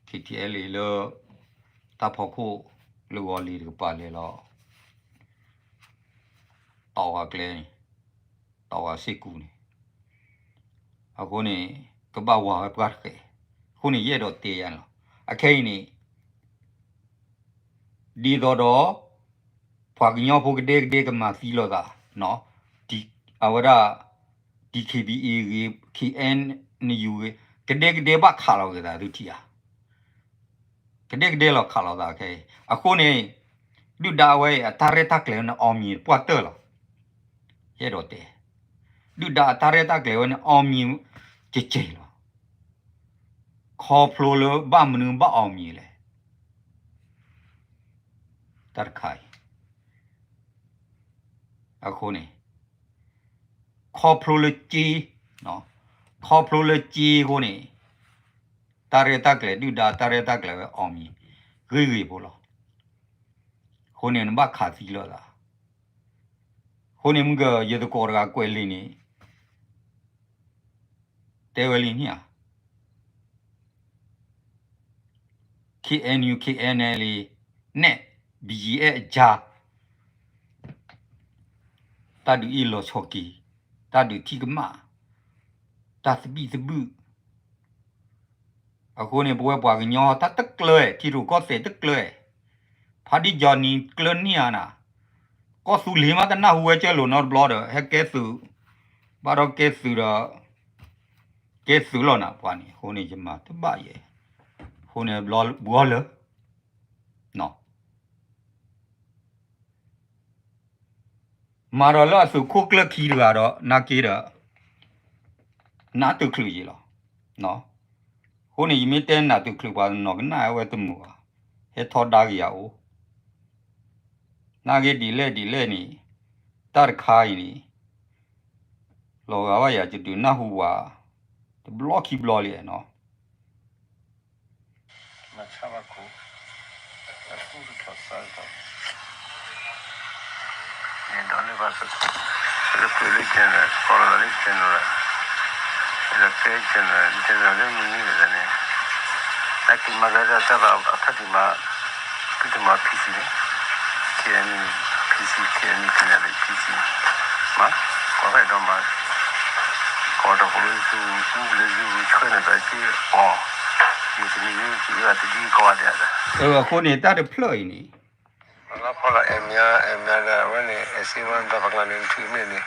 ခံထံအဲလ့လၢ တၢ်ဖီခိၣ်လၢဂီၤလံၤတကပၤလဲၤလီၤ တီၢ်ဝဲကျဲန့ၣ်, တီၢ်ဝဲစ့ၢ်ကူးန့ၣ်, အဃိန့ၣ် ကဘၣ်ဝၤဝဲပှၢ်တဃဲး, အဃိန့ၣ် ယအဲၣ်ဒိးတဲယၤန့ၣ်လီၤ. အခဲအံၤန့ၣ် ဒ်သိးဒီး ပှၤကညီဖိကဒဲကဒဲကမၤသံလိာ်သး, အဝဲဒၣ် DKBA ဂ့ၤ KNU ဂ့ၤ, ကဒဲကဒဲဘၣ်ခးလီၤက့ၤသးသုထံၣ်ဧါ, ကဒဲကဒဲလီၤခးလိာ်သးခဲအံၤ, အဃိန့ၣ် ဒုၣ်ဒါအဝဲအံၤ အတၢ်ရဲၣ်တၢ်ကျဲၤန့ၣ် အီၤမံၤပှၢ်တၢၢ်လီၤ. ယအဲၣ်ဒိးတဲ ဒုၣ်ဒါအတၢ်ရဲၣ်တၢ်ကျဲၤဝဲန့ၣ် အီၤမံၤကဲးကဲးလီၤ. ခီဖျိလၢဘၣ်မနုၤဘၣ်အီၤမံၤလဲၣ်. တၢ်တခါအံၤ အဃိန့ၣ် ခီဖျိလၢက့, ခီဖျိလၢက့အဃိန့ၣ် တၢ်ရဲၣ်တၢ်ကျဲၤ ဒုၣ်ဒါတၢ်ရဲၣ်တၢ်ကျဲၤဝဲအီၤမံၤ ဂ့ၤဂ့ၤဖိလီၤ. အဃိန့ၣ် နဘၣ်ခးသံလိာ်သး. အဃိန့ၣ်မ့ၢ်က ယသကိးတဂၤကွဲးလံာ်န့ၣ် တဲဝဲလံန့ၣ်ဧါ, KNU KNLA န့ၣ် BGF အကြား တၢ်ဒုးအ့ၣ်လိာ်ဆိးက့ၤ, တၢ်ဒုးထံၣ်ကမၣ်, တၢ်သဘံၣ်သဘုၣ်. အဃိန့ၣ် ပဝဲပှၤကညီတၢ်တကျၢၤ ထံရူၢ်ကီၢ်သဲးတကျၢၤ, ဖါဒံၣ်ကၠီနံၤကျၢၤန့ၢ်ဧါနၤ, ကီၢ်သူလ့ၤမးတနၢ်ဟူဝဲကၢၢ်လိာ်နီတဘျီဒီး ဟဲကဲသုး, ဘၣ်ဒီးကဲသုးဒီး ကဲသုးလီၤနၤပှၤန့ၣ်, အဃိန့ၣ် ယမၤတဘၣ်ယဲ, အဃိန့ၣ် ဘျီဘှီလၢ မၤဒီးလၢအသုးခိၣ်ကျၢၢ်ခံတဂၤဒီး နာ်က့ဒီး နးတချုးယံၤလီၤ. အဃိန့ၣ် ယမ့ၢ်တဲနးတချုးပှၤတနီၤကနၣ်ဝဲတမုာ်ဘၣ်, ဟဲထီဒါက့ၤယၤအိၣ်, နာ်က့ဒ်လဲၣ်ဒ်လဲၣ်န့ၣ်, တၢ်တခါအံၤန့ၣ် လီၤဂာ်ဘၣ်ယၤ ယဒုးနၢ်ဟူဝဲ တဘျီခံဘျီလံနီၤ. မၤဆါဘၣ်ခိၣ်, အသူၣ်တထီၣ်သးတထီၣ်, န့ၣ်ဒီးလၢဘၣ်သကိး, လၢကွံာ်လၢ general, ကီၢ်လီၤလၢ general, လၢပဲ general, general လၢမနုၤလဲၣ်န့ၣ်, တၢ်က့ၤမၤလၢတၢ်သးအဖၢၣ်တံၢ်မး, ဖံတမၤ PC န့ၣ်, KNU, PC, KNU, KNU, PC မး, ကီၢ်ဖဲဒီးမး, ကီၢ်တၢ်ဖိလၢသူကူလၢသူဆှၢန့ၣ်ဒီးက့ၤအီၤ, မုၢ်တနံၤက့ၤအီၤတဒ်ကီးဒဲး, အဃိန့ၣ်တၢ်တဖျၢၣ်အံၤန့ၣ် လီၤဖီလီၤ အဲၣ်မ့ၢ် အဲၣ်မ့ၢ်ဒီး အဝဲန့ၣ် အဲၣ်စ့ဝါဒီးပကျါန့ၣ် နထုးမ့ၢ်န့ၣ်,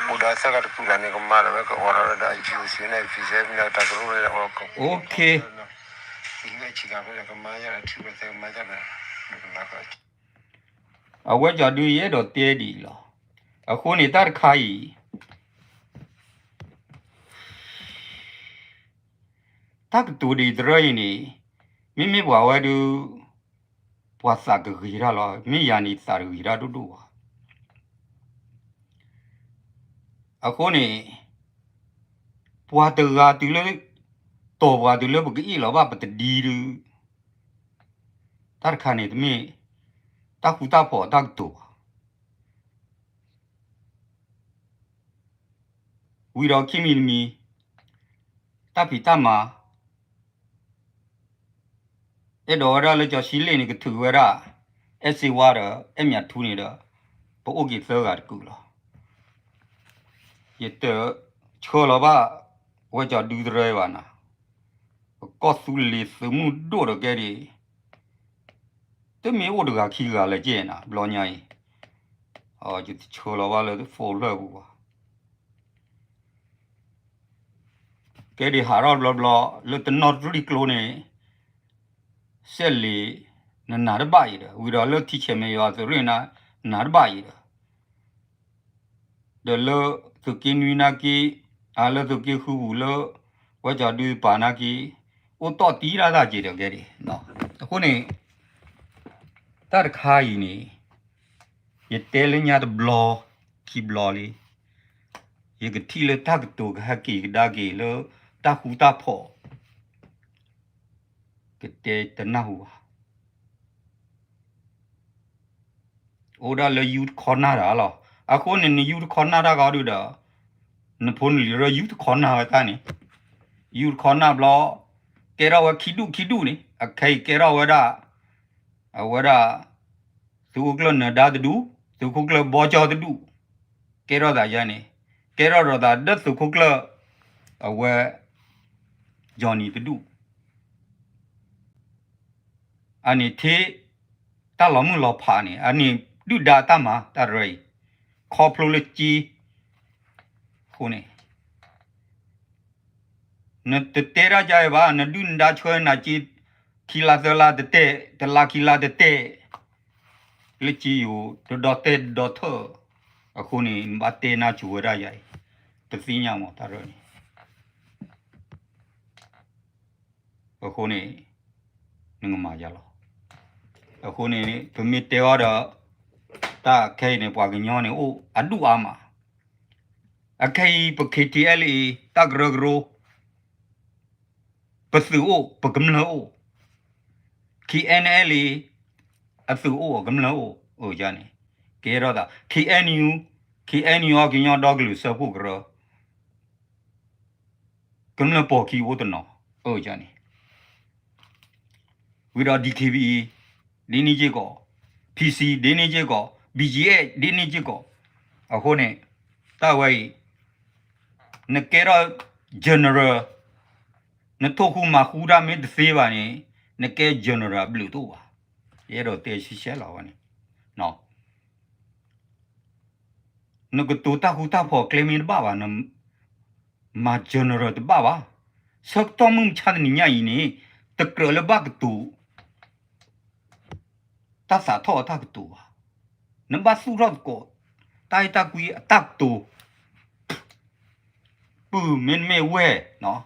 အိၣ်ဒီးသၢဂၤတကူၣ်လၢန့ၣ် ကမၤဒီးဝဲကအိးထီၣ်ဝဲဒီး ယူၣ်စ့န့ၣ် ဖံစဲမ့ၢ်ဒီးတၢ်ကရူၢ်န့ၣ် အဝဲကအိၣ် အဝဲကမၤယါဒီးထုးဝဲသဲကမၤယါဒီး အဝဲကၠီဒုယအဲၣ်ဒိးတဲဒ်အံၤလီၤ. အဃိန့ၣ်တၢ်တခါအံၤ တၢ်ကတိၤဒ်တရၢအံၤန့ၣ် မ့မ့ၢ်ပှၤဝဲဒုး ပှၤသးကဂ့ၤတၢ်လီၤ. မ့ၢ်ယၤန့ၣ်သးတဂ့ၤတၢ်ဒိၣ်ဒိၣ်ဘၣ်. အဃိန့ၣ် ပှၤတဂၤတုၤလၢ တီၢ်ပှၤတုၤလၢပကအ့ၣ်လီၤဘၣ်ပတဒံဒုး တၢ်တခါန့ၣ်တမ့ၢ် တၢ်ဃူတၢ်ဖိးတၢ်ကတိၤဘၣ်. ဝံၤဒီးခံမံၤတမံၤ တၢ်ဖံးတၢ်မၤ အဲၣ်ဒိးဝဲဒၣ်လၢကၠီဆံလ့ၣ်န့ၣ် ကထုးဝဲဒၣ် အဲၣ်စ့ဝါဒီး အဲၣ်မၠးထူန့ၣ်ဒီး ပအိၣ်က့ၤသၢဂၤတကုာ်လီၤ. ယတဆှၢလီၤဘၣ် ဝဲကၠီဒုတရၢဘၣ်နၤ, ပကီၢ်သူလ့ၤသုးမုၢ်ဒိၣ်ဒီးကဲဒ်အံၤ တမ့ၢ်အိၣ်တဂၤခံဂၤလၢၤကဲနၤ ဘျီညါအံၤ, ယတဆှၢလီၤဘၣ်လၢ phone ဖျၢၣ်ပူၤဘၣ်. ကဲဒ်ဟးထီၣ်ဘျီဘျီ လၢတနီၣ်တရံၣ်ကျိန့ၣ် စဲးလ့ၤ နနၤတဘၣ်အံၤဒီး ဝံၤဒီးလၢထံဆဲးမဲာ်ယွၤ သုးရ့ၣ်နၤ နၤတဘၣ်အံၤဒီး ဒီးလၢသုးက့နွံနာ်က့ လၢသုးက့ဃုပူၤလၢ ဝဲကၠီဒုပာ်နာ်က့ အိၣ်တီၢ်တံၢ်တၢ်သးက့ၤဒီးကဲဒ်အံၤ, အဃိန့ၣ် တၢ်တခါအံၤန့ၣ် ယတဲလၢညါတဘျီ ခံဘျီလံ, ယကထံၣ်လၢတၢ်ကတိၤကဟဲက့ၤကဒါက့ၤလၢ တၢ်ဃူတၢ်ဖိး ကတဲတနၢ်ဟူဘၣ်. အိၣ်ဒၣ်လၢယူတခီနၢ်တၢ်လီၤ. အဃိန့ၣ် နယူတခီနၢ်တၢ်ကီဒုဒီး နဖိနလံၤရၢယူတခီနၢ်ဝဲတၢ်န့ၣ်, ယူတခီနၢ်ဘျီ ကဲထီၣ်ဝဲခံဒူၣ်ခံဒူၣ်န့ၣ် အခဲအံၤကဲထီၣ်ဝဲဒၣ် အဝဲဒၣ် သုးခိၣ်ကျၢၢ်နၢၤဒါတဒူၣ်, သုးခိၣ်ကျၢၢ်ဘီကၠီတဒူၣ်, ကဲထီၣ်သးယါန့ၣ် ကဲထီၣ်ဒီးသးဒီးသုးခိၣ်ကျၢၢ် အဝဲ Johnny တဒူၣ် အန့ၣ်ထံၣ် တၢ်လီၤမုၢ်လီၤဖးန့ၣ် အန့ၣ်ဒုၣ်ဒါတၢ်မၤတၢ်ရၢအံၤ ခီဖျိလၢက့ အဃိန့ၣ် နတတဲတၢ်ကါအံၤဘၣ် နဒုၣ်နဒါဆှၢနၤက့ ခံလါသၢလါတတဲာ် တလါခံလါတတဲာ် လၢက့ယိၤ တဒီတဲတဒီထၢၣ် အဃိန့ၣ် နဘၣ်တဲနၢ်စူၤဝဲဒၣ်ယၤအံၤ ပသ့ၣ်ညါမးတၢ်ရၢန့ၣ် အဃိန့ၣ် နကမၤယၤလီၤ. အဃိန့ၣ် ပမ့ၢ်တဲအီၤဒီး တၢ်ခဲအံၤန့ၣ် ပှၤကညီန့ၣ်အိၣ်အဒူၣ်အါမး, အခဲအံၤ ပ KTLA တၢ်ကရၢကရိ ပသုးအိၣ် ပကမျၢၢ်အိၣ်, KNLA အသုးအိၣ်အကမျၢၢ်အိၣ် အန့ၣ် ကဲထီၣ်သး KNU, KNU ကညီဒီကလုာ်စၢဖှိၣ်ကရၢ ကမျၢၢ်ပိာ်ခံအိၣ်တနီၤ အန့ၣ် ဝံၤဒီး DKBA ဒ်န့ၣ်စ့ၢ်ကီး, PC ဒ်န့ၣ်စ့ၢ်ကီး, BGF ဒ်န့ၣ်စ့ၢ်ကီး, အဃိန့ၣ် တၢ်ဝဲအံၤ နကဲထီၣ် general နထိၣ်ဃူမၤဃူတၢ်မ့ၢ်တသ့ဘၣ်န့ၣ် နကဲ general အဘျုးတအိၣ်ဘၣ်. ယအဲၣ်ဒိးတဲဆှဲဆှဲလီၤဝဲန့ၣ် နကတိၤတၢ်ဃူတၢ်ဖိးကျဲမ့ၢ်တဘၣ်ဘၣ်, နမၤ general တဘၣ်ဘၣ်. ဆၢကတီၢ်မုၢ်မဆါတနံၤညါအံၤန့ၣ် တကြၢးလၢဘၣ်ကတိၤ တၢ်သးထီၣ်အတၢ်ကတိၤဘၣ်. နဘၣ်သူၣ်ထီၣ်သကိး တၢ်အဲၣ်တၢ်ကွံအတၢ်ကတိၤ ပုၢ်မ့တမ့ၢ်ဝဲၢ်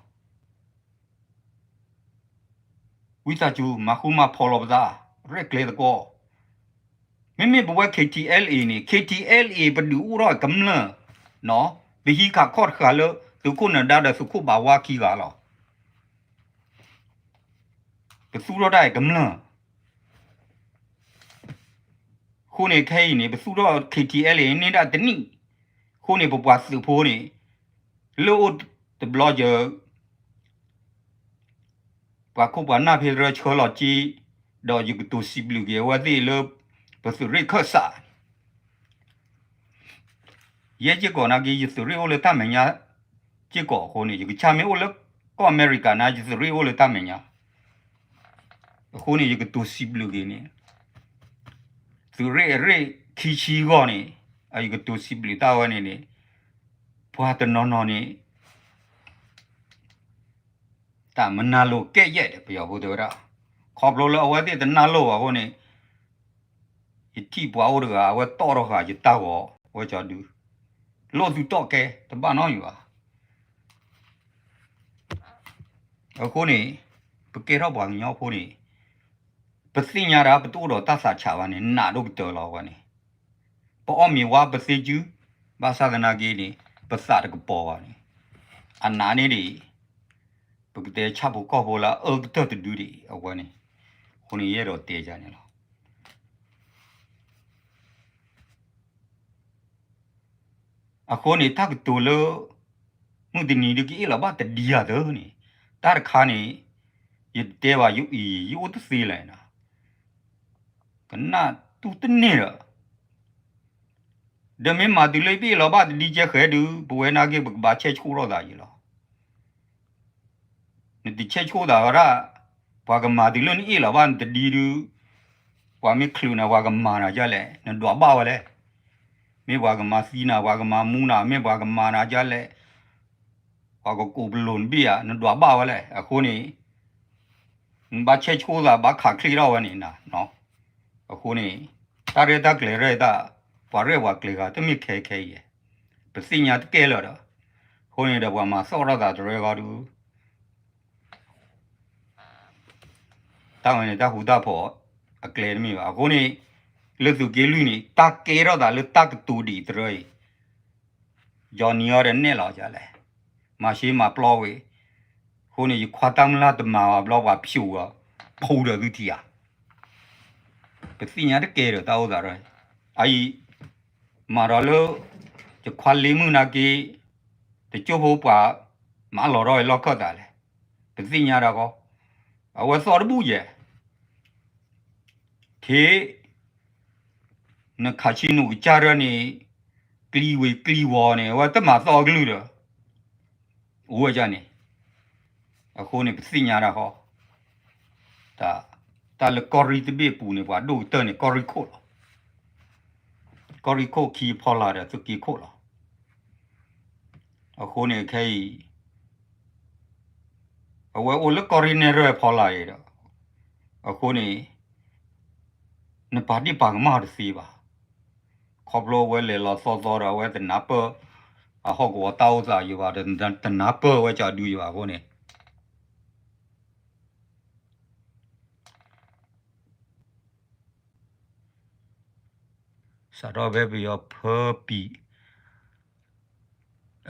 ဝံသးစူၤ မၤဃူမၤဖိးလီၤပသး ရဲၣ်ကျဲၤသကိး. မ့မ့ၢ်ပဝဲ KTLA န့ၣ် KTLA ပဒုးအိၣ်ထီၣ်ကမျၢၢ်, ပဟံးခးခီၣ်တဃာ်လၢ သုးခိၣ်နၢၤဒါဒီးသုးခိၣ်ဘၣ်ဝါခံဂၤလီၤ. ပသူၣ်ထီၣ်တၢ်အံၤကမျၢၢ် အဃိန့ၣ် ခဲအံၤန့ၣ် ပသူၣ်ထီၣ် KTLA န့ၢ်ဒၣ်တနံၣ်, အဃိန့ၣ် ပပှၤသုးဖိန့ၣ် လၢအိၣ်တဘျီယ ပှၤခိၣ်ပှၤနၢ်ဖဲတရၢဆှၢလီၤက့ၤ, ဒီးယကတိၤစံးဘျုးက့ၤအဝဲသ့ၣ်လၢ ပသုးရ့ၣ်ခၢၣ်စး ယဲစ့ၢ်ကီးနာ်က့ ယသုးရ့ၣ်အိၣ်လၢတၢ်မဲာ်ညါစ့ၢ်ကီးအဃိန့ၣ် ယကဆၣ်မ့ၢ်အိၣ်လၢကီၢ်အမဲရကၤန့ၣ် ယသုးရ့ၣ်အိၣ်လၢတၢ်မဲာ်ညါ အဃိန့ၣ် ယကတိၤစံးဘျုးက့ၤန့ၣ် သုးရ့ၣ်အရ့ၣ်ခံဆံဂီၢ်န့ၣ် အယကတိၤစံးဘျုးတၢ်ဝဲန့ၣ်န့ၣ် ပှၤတနီၤနီၤန့ၣ် တၢ်မနၤလိာ်ကဲယဲၢ်ဒီး ပယီၤဖိတဲဝဲဒၣ်, ခီဖျိလၢအဝဲသ့ၣ်တနၢ်လိာ်ဘၣ်အဃိန့ၣ် ယထံၣ်ပှၤအိၣ်တဂၤ အဝဲတီၣ်ထီၣ်ဃာ်ယတၢ်ဂီၤဝဲကၠီဒု, လိၣ်သုတီၣ်ကဲ တဘၣ်နီတမံၤဘၣ်. အဃိန့ၣ် ပကဲထီၣ်ပှၤကညီဖိန့ၣ် ပသ့ၣ်ညါဒၣ် ပတအိၣ်ဒီးတၢ်သးဆးဘၣ်န့ၣ် နးဒိၣ်ကတၢၢ်လီၤအဝဲန့ၣ်, ပအီၣ်မ့ၤဝါပသ့စု, ဘၣ်ဆၣ်သနာ်က့န့ၣ် ပသးတကပီၤဘၣ်န့ၣ်, အနးန့ၣ်ဒ်အံၤ, ပကတဲဆၣ်ဖိကီၢ်ဖိလၢအအၢကတၢၢ်တဒုဒ်အံၤ အဝဲန့ၣ်, အဃိန့ၣ်ယအဲၣ်ဒိးတဲယၤန့ၣ်လီၤ. အဃိန့ၣ် တၢ်ကတိၤလၢ မုၢ်တနံၤဒုးကအ့ၣ်လီၤဘၣ်တဒံဂၤသၢန့ၣ်, တၢ်တခါန့ၣ် ယတတဲဘၣ် ယအံၤ ယအိၣ်တသ့လၢၤနီၤ, ကနၣ်တူၢ်တန့ၢ်ဒီး, ဒီးမ့ၢ်မၤတုၤလၢယပအ့ၣ်လီၤဘၣ်တဒံကဲဃဲဒုး ပဝဲနာ်က့ ပကဘၣ်ဆဲးဆိၣ်ထီၣ်သးယံၤလီၤ. နတဆဲးဆိၣ်သးဝဲဒၣ်, ပှၤကမၤတုၤလၢနအ့ၣ်လီၤဘၣ်နတဒံဒုး, ပှၤမ့ၢ်ချုးနၤ ပှၤကမၤနၤဒ်လဲၣ် နဒွးဘၣ်ဝဲလဲၣ်. မ့ၢ်ပှၤကမၤသံနၤ ပှၤကမၤမူနၤ မ့ၢ်ပှၤကမၤနၤဒ်လဲၣ်, ပှၤကကိးပလိာ်နဘ့ၣ်ဧါ နဒွးဘၣ်ဝဲလဲၣ်. အဃိန့ၣ် နဘၣ်ဆဲးဆိၣ်သး ဘၣ်ခးချ့ထီၣ်ဝဲန့ၣ်နၤ. အဃိန့ၣ် တၢ်ရဲၣ်တၢ်ကျဲၤရဲၣ်တၢ်, ပှၤရဲၣ်ပှၤကျဲၤဂၤ တမ့ၢ်ခဲခဲအံၤ, ပသ့ၣ်ညါတကဲလၢာ်ဒီး, အဃိန့ၣ်ဒီးပှၤမၤသီၣ်ထီၣ်သးတရၢဃီဒုး တၢ်ဝဲန့ၣ် တၢ်ဃူတၢ်ဖိးအကျဲတမ့ၢ်ဘၣ်. အဃိန့ၣ် လၢသုးက့လွံၢ်န့ၣ် တၢ်ကဲထီၣ်သးလၢတၢ်ကတိၤဒ်အံၤတရၢအံၤ, ယီၤနံၤအီၤဒီးနဲၣ်လီၤယၤလဲၣ်, မၤရှဲမၤပျီဝဲ, အဃိန့ၣ် ယခွါတၢ်မုၢ်လၢ်တမၤဘၣ်ဘျီ ပှၤဖျိးအီၤ ဖူဒီးသုထံၣ်ဧါ. ပသ့ၣ်ညါတကဲဒီးတၢ်အိၣ်သးတရၢအံၤ, အအံၤ မၤဒီးလၢ ယခွါလ့မုၢ်နာ်က့ တကၠိဖိပှၤ မၤလီၤထီၣ်ဝဲလီၢ်ခၢၣ်သးလဲၣ်, ပသ့ၣ်ညါဒၣ်ဃီ, အဝဲသီၣ်တဘူၣ်ယဲၢ်, ခ့ နခးဆံနူာ်ကစၢ်ဒၢန့ၣ် ကျံဝ့ၤကျံဝီၤန့ၣ် အဝဲတမၤသီၣ်အကလုၢ်ဒီး အိၣ်ဝဲဒၣ်န့ၣ်, အဃိန့ၣ် ပသ့ၣ်ညါဒၣ်ဃီ, တၢ်လၢကီၢ်ရ့ၣ်တဘ့ၣ်အပူၤန့ၣ် ပှၤဒိၣ်ကတၢၢ်န့ၣ် ကီၢ်ရ့ၣ်ခိၣ်လီၤ. ကီၢ်ရ့ၣ်ခိၣ်ခံဖီလာ်ဒီးသုးက့ခိၣ်လီၤ. အဃိန့ၣ်ခဲအံၤ အဝဲအိၣ်လၢကီၢ်ရ့ၣ်နဲၣ်ရွဲၣ်ဖီလာ်အံၤဒီး, အဃိန့ၣ် နပာ်ဒ့ၣ်ပာ်ကမၣ်တသ့ဘၣ်. ခီဖျိအဝဲလဲၤလီၤသီသီဒီး အဝဲတနၢ်ပၢၢ် အဟီၣ်ကဝီၤတၢ်အိၣ်သးယံၤဘၣ်ဒီး တနၢ်ပၢၢ်ဝဲကၠီဒုယံၤဘၣ်အဃိန့ၣ် စးထီၣ်ဖဲပယီၤဖၢပံၤ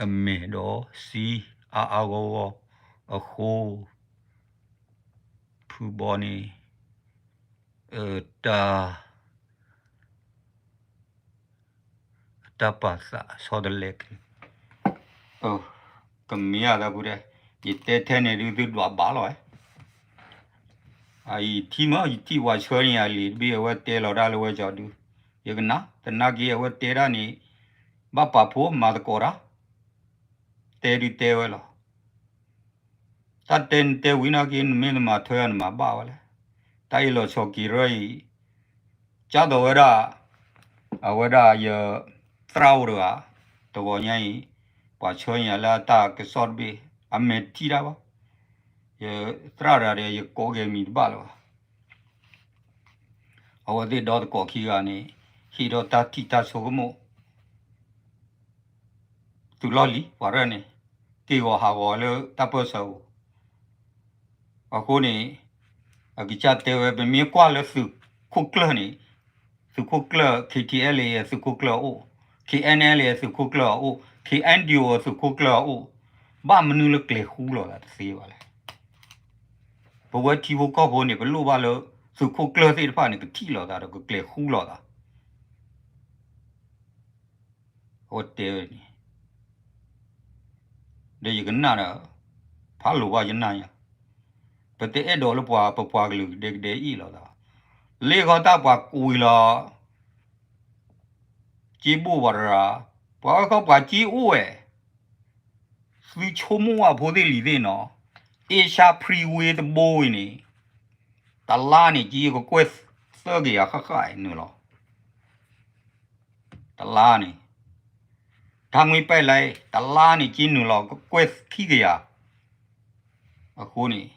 အမဲာ်ဒီးစံအါအါဂီၢ်ဂီၢ်အဃိ, ဖုဘီန့ၣ် တၢ် တၢ်ပာ်သးဆီတလဲက့ၤ, ကမ့ၢ်အသးဖုတဲ, ယတဲထဲန့ၣ်ဒုးသုဒွးဘၣ်လီၤဝဲ, အယထံၣ်မး ယထံၣ်ပှၤဆှၢန့ၢ်ယၤလံာ်တဘ့ၣ် အဝဲတဲလီၤတၢ်လၢဝဲကၠီဒု, ယကနၣ် သနာ်က့အဝဲတဲဒၣ်န့ၣ် ဘၣ်ပာ်ဖှိၣ်မၤသကိးတၢ်, တဲဒုးတဲဝဲလီၤ. တၢ်တဲနတဲဝံၤနာ်က့ နမ့ၢ်တမၤထွဲနမၤဘၣ်ဝဲလဲၣ်. တၢ်အ့ၣ်လိာ်ဆိးက့ၤရၢအံၤ ကၢ်သိးဝဲဒၣ် အဝဲဒၣ်ယသရၣ်အိၣ်တဂၤ, တဂီၤညါအံၤ ပှၤဆှၢန့ၢ်ယၤလၢအတၢ်ကစီၣ်တဘ့ၣ် အမဲာ်တထံၣ်တၢ်ဘၣ်. ယသရၣ်တဂၤဒီး ယကိးက့ၤမံၤတဘၣ်လၢၤဘၣ်. အဝဲသ့ၣ်ဒီသကိးခံဂၤန့ၣ် ဟ့ၣ်ထီၣ်တၢ်ထံၣ်တၢ်ဆိကမိၣ် သုးလီၢ်လံၤ ပှၤရဲၣ်န့ၣ် က့ၢ်ဂီၤဟးဂီၤလၢတၢ်ပၢၢ်ဆၢပူၤ, အဃိန့ၣ် အကစၢ်တဲဝဲ ပမ့ၢ်ကွၢ်လၢသုးခိၣ်ကျၢၢ်န့ၣ် သုးခိၣ်ကျၢၢ် K T L A သုးခိၣ်ကျၢၢ်အအိၣ်, K N L A သုးခိၣ်ကျၢၢ်အအိၣ်, K N D O သုးခိၣ်ကျၢၢ်အအိၣ်, ဘၣ်မနုၤလၢကျဲၤဃူလိာ်သးတသ့ဘၣ်လဲၣ်. ပဝဲထံဖိကီၢ်ဖိန့ၣ် ပလိၣ်ဘၣ်လၢ သုးခိၣ်ကျၢၢ်သ့ၣ်တဖၣ်န့ၣ် ကထံၣ်လိာ်သးဒီးကကျဲၤဃူလိာ်သး အဝဲတဲဝဲန့ၣ် ဒီးယကနၣ်ဒီး ဖးလိာ်ဘၣ်ယနၢ်ညါ, ပတအဲၣ်ဒိးလၢပှၤ ပပှၤကလုာ်ကဒဲကဒဲအံၤလီၤသး, လၢဃီတၢ်ပှၤကွံာ်လီၤ က့ဘိၣ်ပှၤတရၣ်, ပှၤဝဲခီပှၤက့အိၣ်ဝဲ, သုဆိကမိၣ်ဝဲဖိသ့ၣ်လံၤသ့ၣ်နီၤ, အ့ရှါ freeway တဘိဝံၤန့ၣ်, တလါန့ၣ်က့ကကွဲၢ်သၢကယၤဃၣ်ဃၣ် နုာ်လီၤ, တလါန့ၣ်, တၢ်မှံပာ်လၢ တလါန့ၣ်က့နုာ်လီၤကကွဲၢ်ခံကယၤ, အဃိန့ၣ်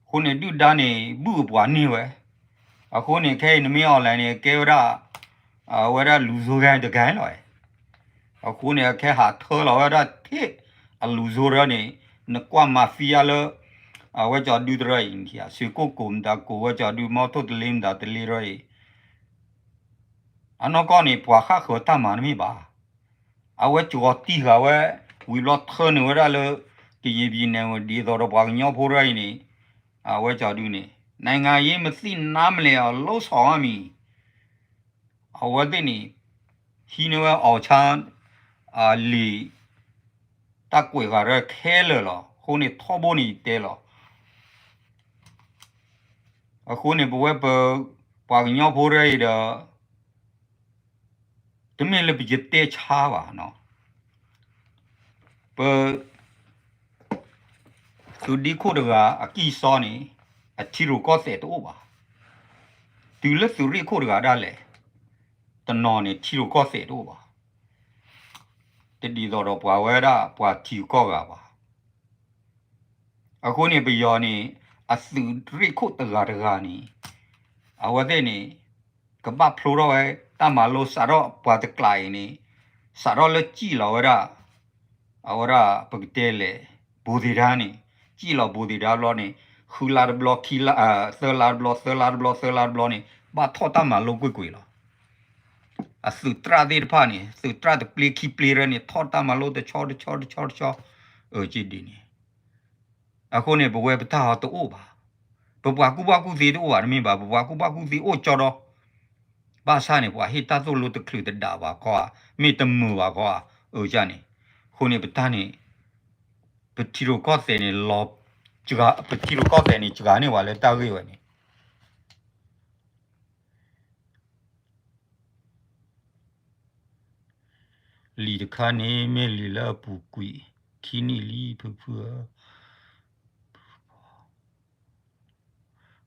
အဃိန့ၣ်ဒုၣ်ဒါန့ၣ် ဘုၣ်အပှၤန့ၢ်ဝဲ, အဃိန့ၣ် ခဲအံၤ နမ့ၢ် online န့ၣ် ကဲဝဲဒၣ်, အဝဲဒၣ်လူၤစိဂၤတဂၤလီၤ, အဃိန့ၣ် အခဲဟးထၢလီၤဝဲဒၣ်ထဲ အလူၤစိရၢန့ၣ်, နကွၢ် mafia လၢ အဝဲကၠီၤဒုတရၢအံၤ, စ့ၢ်ကိၣ်ကိးမတၤကိးဝဲကၠီၤဒု မီထိၣ်တလ့မတၤတလ့ရၢအံၤ အနီၢ်ကီၢ်န့ၣ် ပှၤဃၣ်ဃၢၤတၢ်မၤတမ့ၢ်ဘၣ်. အဝဲကၠီၤတံၢ်ဃာ်ဝဲ, ဝံၤဘျီထၢနုာ်ဝဲဒၣ်လၢ ကယံာ်ပံၤနဲၣ်ဝဲ ဒ်သိးဒီးပှၤကညီဖိရၢအံၤန့ၣ်, အဝဲကၠီၤဒုန့ၣ် နိုင်ငံရေးမသိနားမလဲၣ် လုပ်ဆောင်ရမည်. အဝဲသ့ၣ်န့ၣ် ဟံးန့ၢ်ဝဲ အောင်ဆန်း လံာ် တၢ်ကွဲးဃာ်ရၢခဲလၢာ်လီၤ. အဃိန့ၣ်ထီဘိန့ၣ် ယတဲလီၤ. အဃိန့ၣ် ပဝဲပ ပှၤကညီဖိရၢအံၤဒီး တမ့ၢ်လၢပယတဲဆါဘၣ်နီၤ, ပ သုးဒ့ခိၣ်တဂၤအကံၢ်စီန့ၣ် အထံရူၢ်ကီၢ်သဲးတအိၣ်ဘၣ်. တုၤလၢသုးရ့ၣ်ခိၣ်တဂၤဒၣ်လဲာ် တနီၤန့ၣ် ထံရူၢ်ကီၢ်သဲးတအိၣ်ဘၣ်. တဒ်သိးဒီးပှၤဝဲဒၣ်ပှၤထံဂုၤကီၢ်ဂၤဘၣ်. အဃိန့ၣ် ပယီၤန့ၣ် အသုးရ့ၣ်ခိၣ်တဂၤတဂၤန့ၣ် အဝဲသ့ၣ်န့ၣ် ကဘၣ်ဖျိထီၣ်ဝဲ တၢ်မၤလိစးထီၣ်ပှၤတကျးအံၤန့ၣ် စးထီၣ်လၢစံၣ်လီၤဝဲဒၣ် အဝဲဒၣ်ပကတဲလဲၣ် ဘိသ့ဒါန့ၣ် စံၣ်လီၤဘိသ့ဒါဘျီန့ၣ် ဃုလါတဘျီ ခံလါ သၢလါတဘျီ သၢလါတဘျီ သၢလါတဘျီန့ၣ် ဘၣ်ထီၣ်တၢ်မၤလိကွ့ၢ်ကွ့ၢ်လီၤ. အသုးတြၢ်သ့ၣ်တဖၣ်န့ၣ် သုးတြၢ်တပျ့ခံပျ့ရဲန့ၣ် ထီၣ်တၢ်မၤလိတဆီတဆီတဆီတဆီ အက့ဒ်န့ၣ် အဃိန့ၣ် ပဝဲပတၢ်ဟီတအိၣ်ဘၣ်. ပပှၤကူၣ်ဘၣ်ကူၣ်သ့တအိၣ်ဘၣ်တမ့ၢ်ဘၣ်, ပပှၤကူၣ်ဘၣ်ကူၣ်သ့အိၣ်ကၠီဒီး ဘၣ်ဆၣ်န့ၣ် ပှၤဟ့ၣ်တၢ်သိၣ်လိတချုးတဒၣ်ဘၣ်ခီဧါ, မ့ၢ်တမုာ်ဘၣ်ခီဧါ, အကန့ၣ်, အဃိန့ၣ် ပတၢ်န့ၣ် ပထံရူၢ်ကီၢ်သဲးန့ၣ် ပထံရူၢ်ကီၢ်သဲးန့ၣ် စှၤန့ၢ်ပှၤလၢတၢ်ဂ့ၢ်ဝဲန့ၣ် လံာ်တခါန့ၣ် မ့ၢ်လံာ်လၢအပူၤကွံာ်ခံနံၣ်လံ ဖုဖုဧၢ,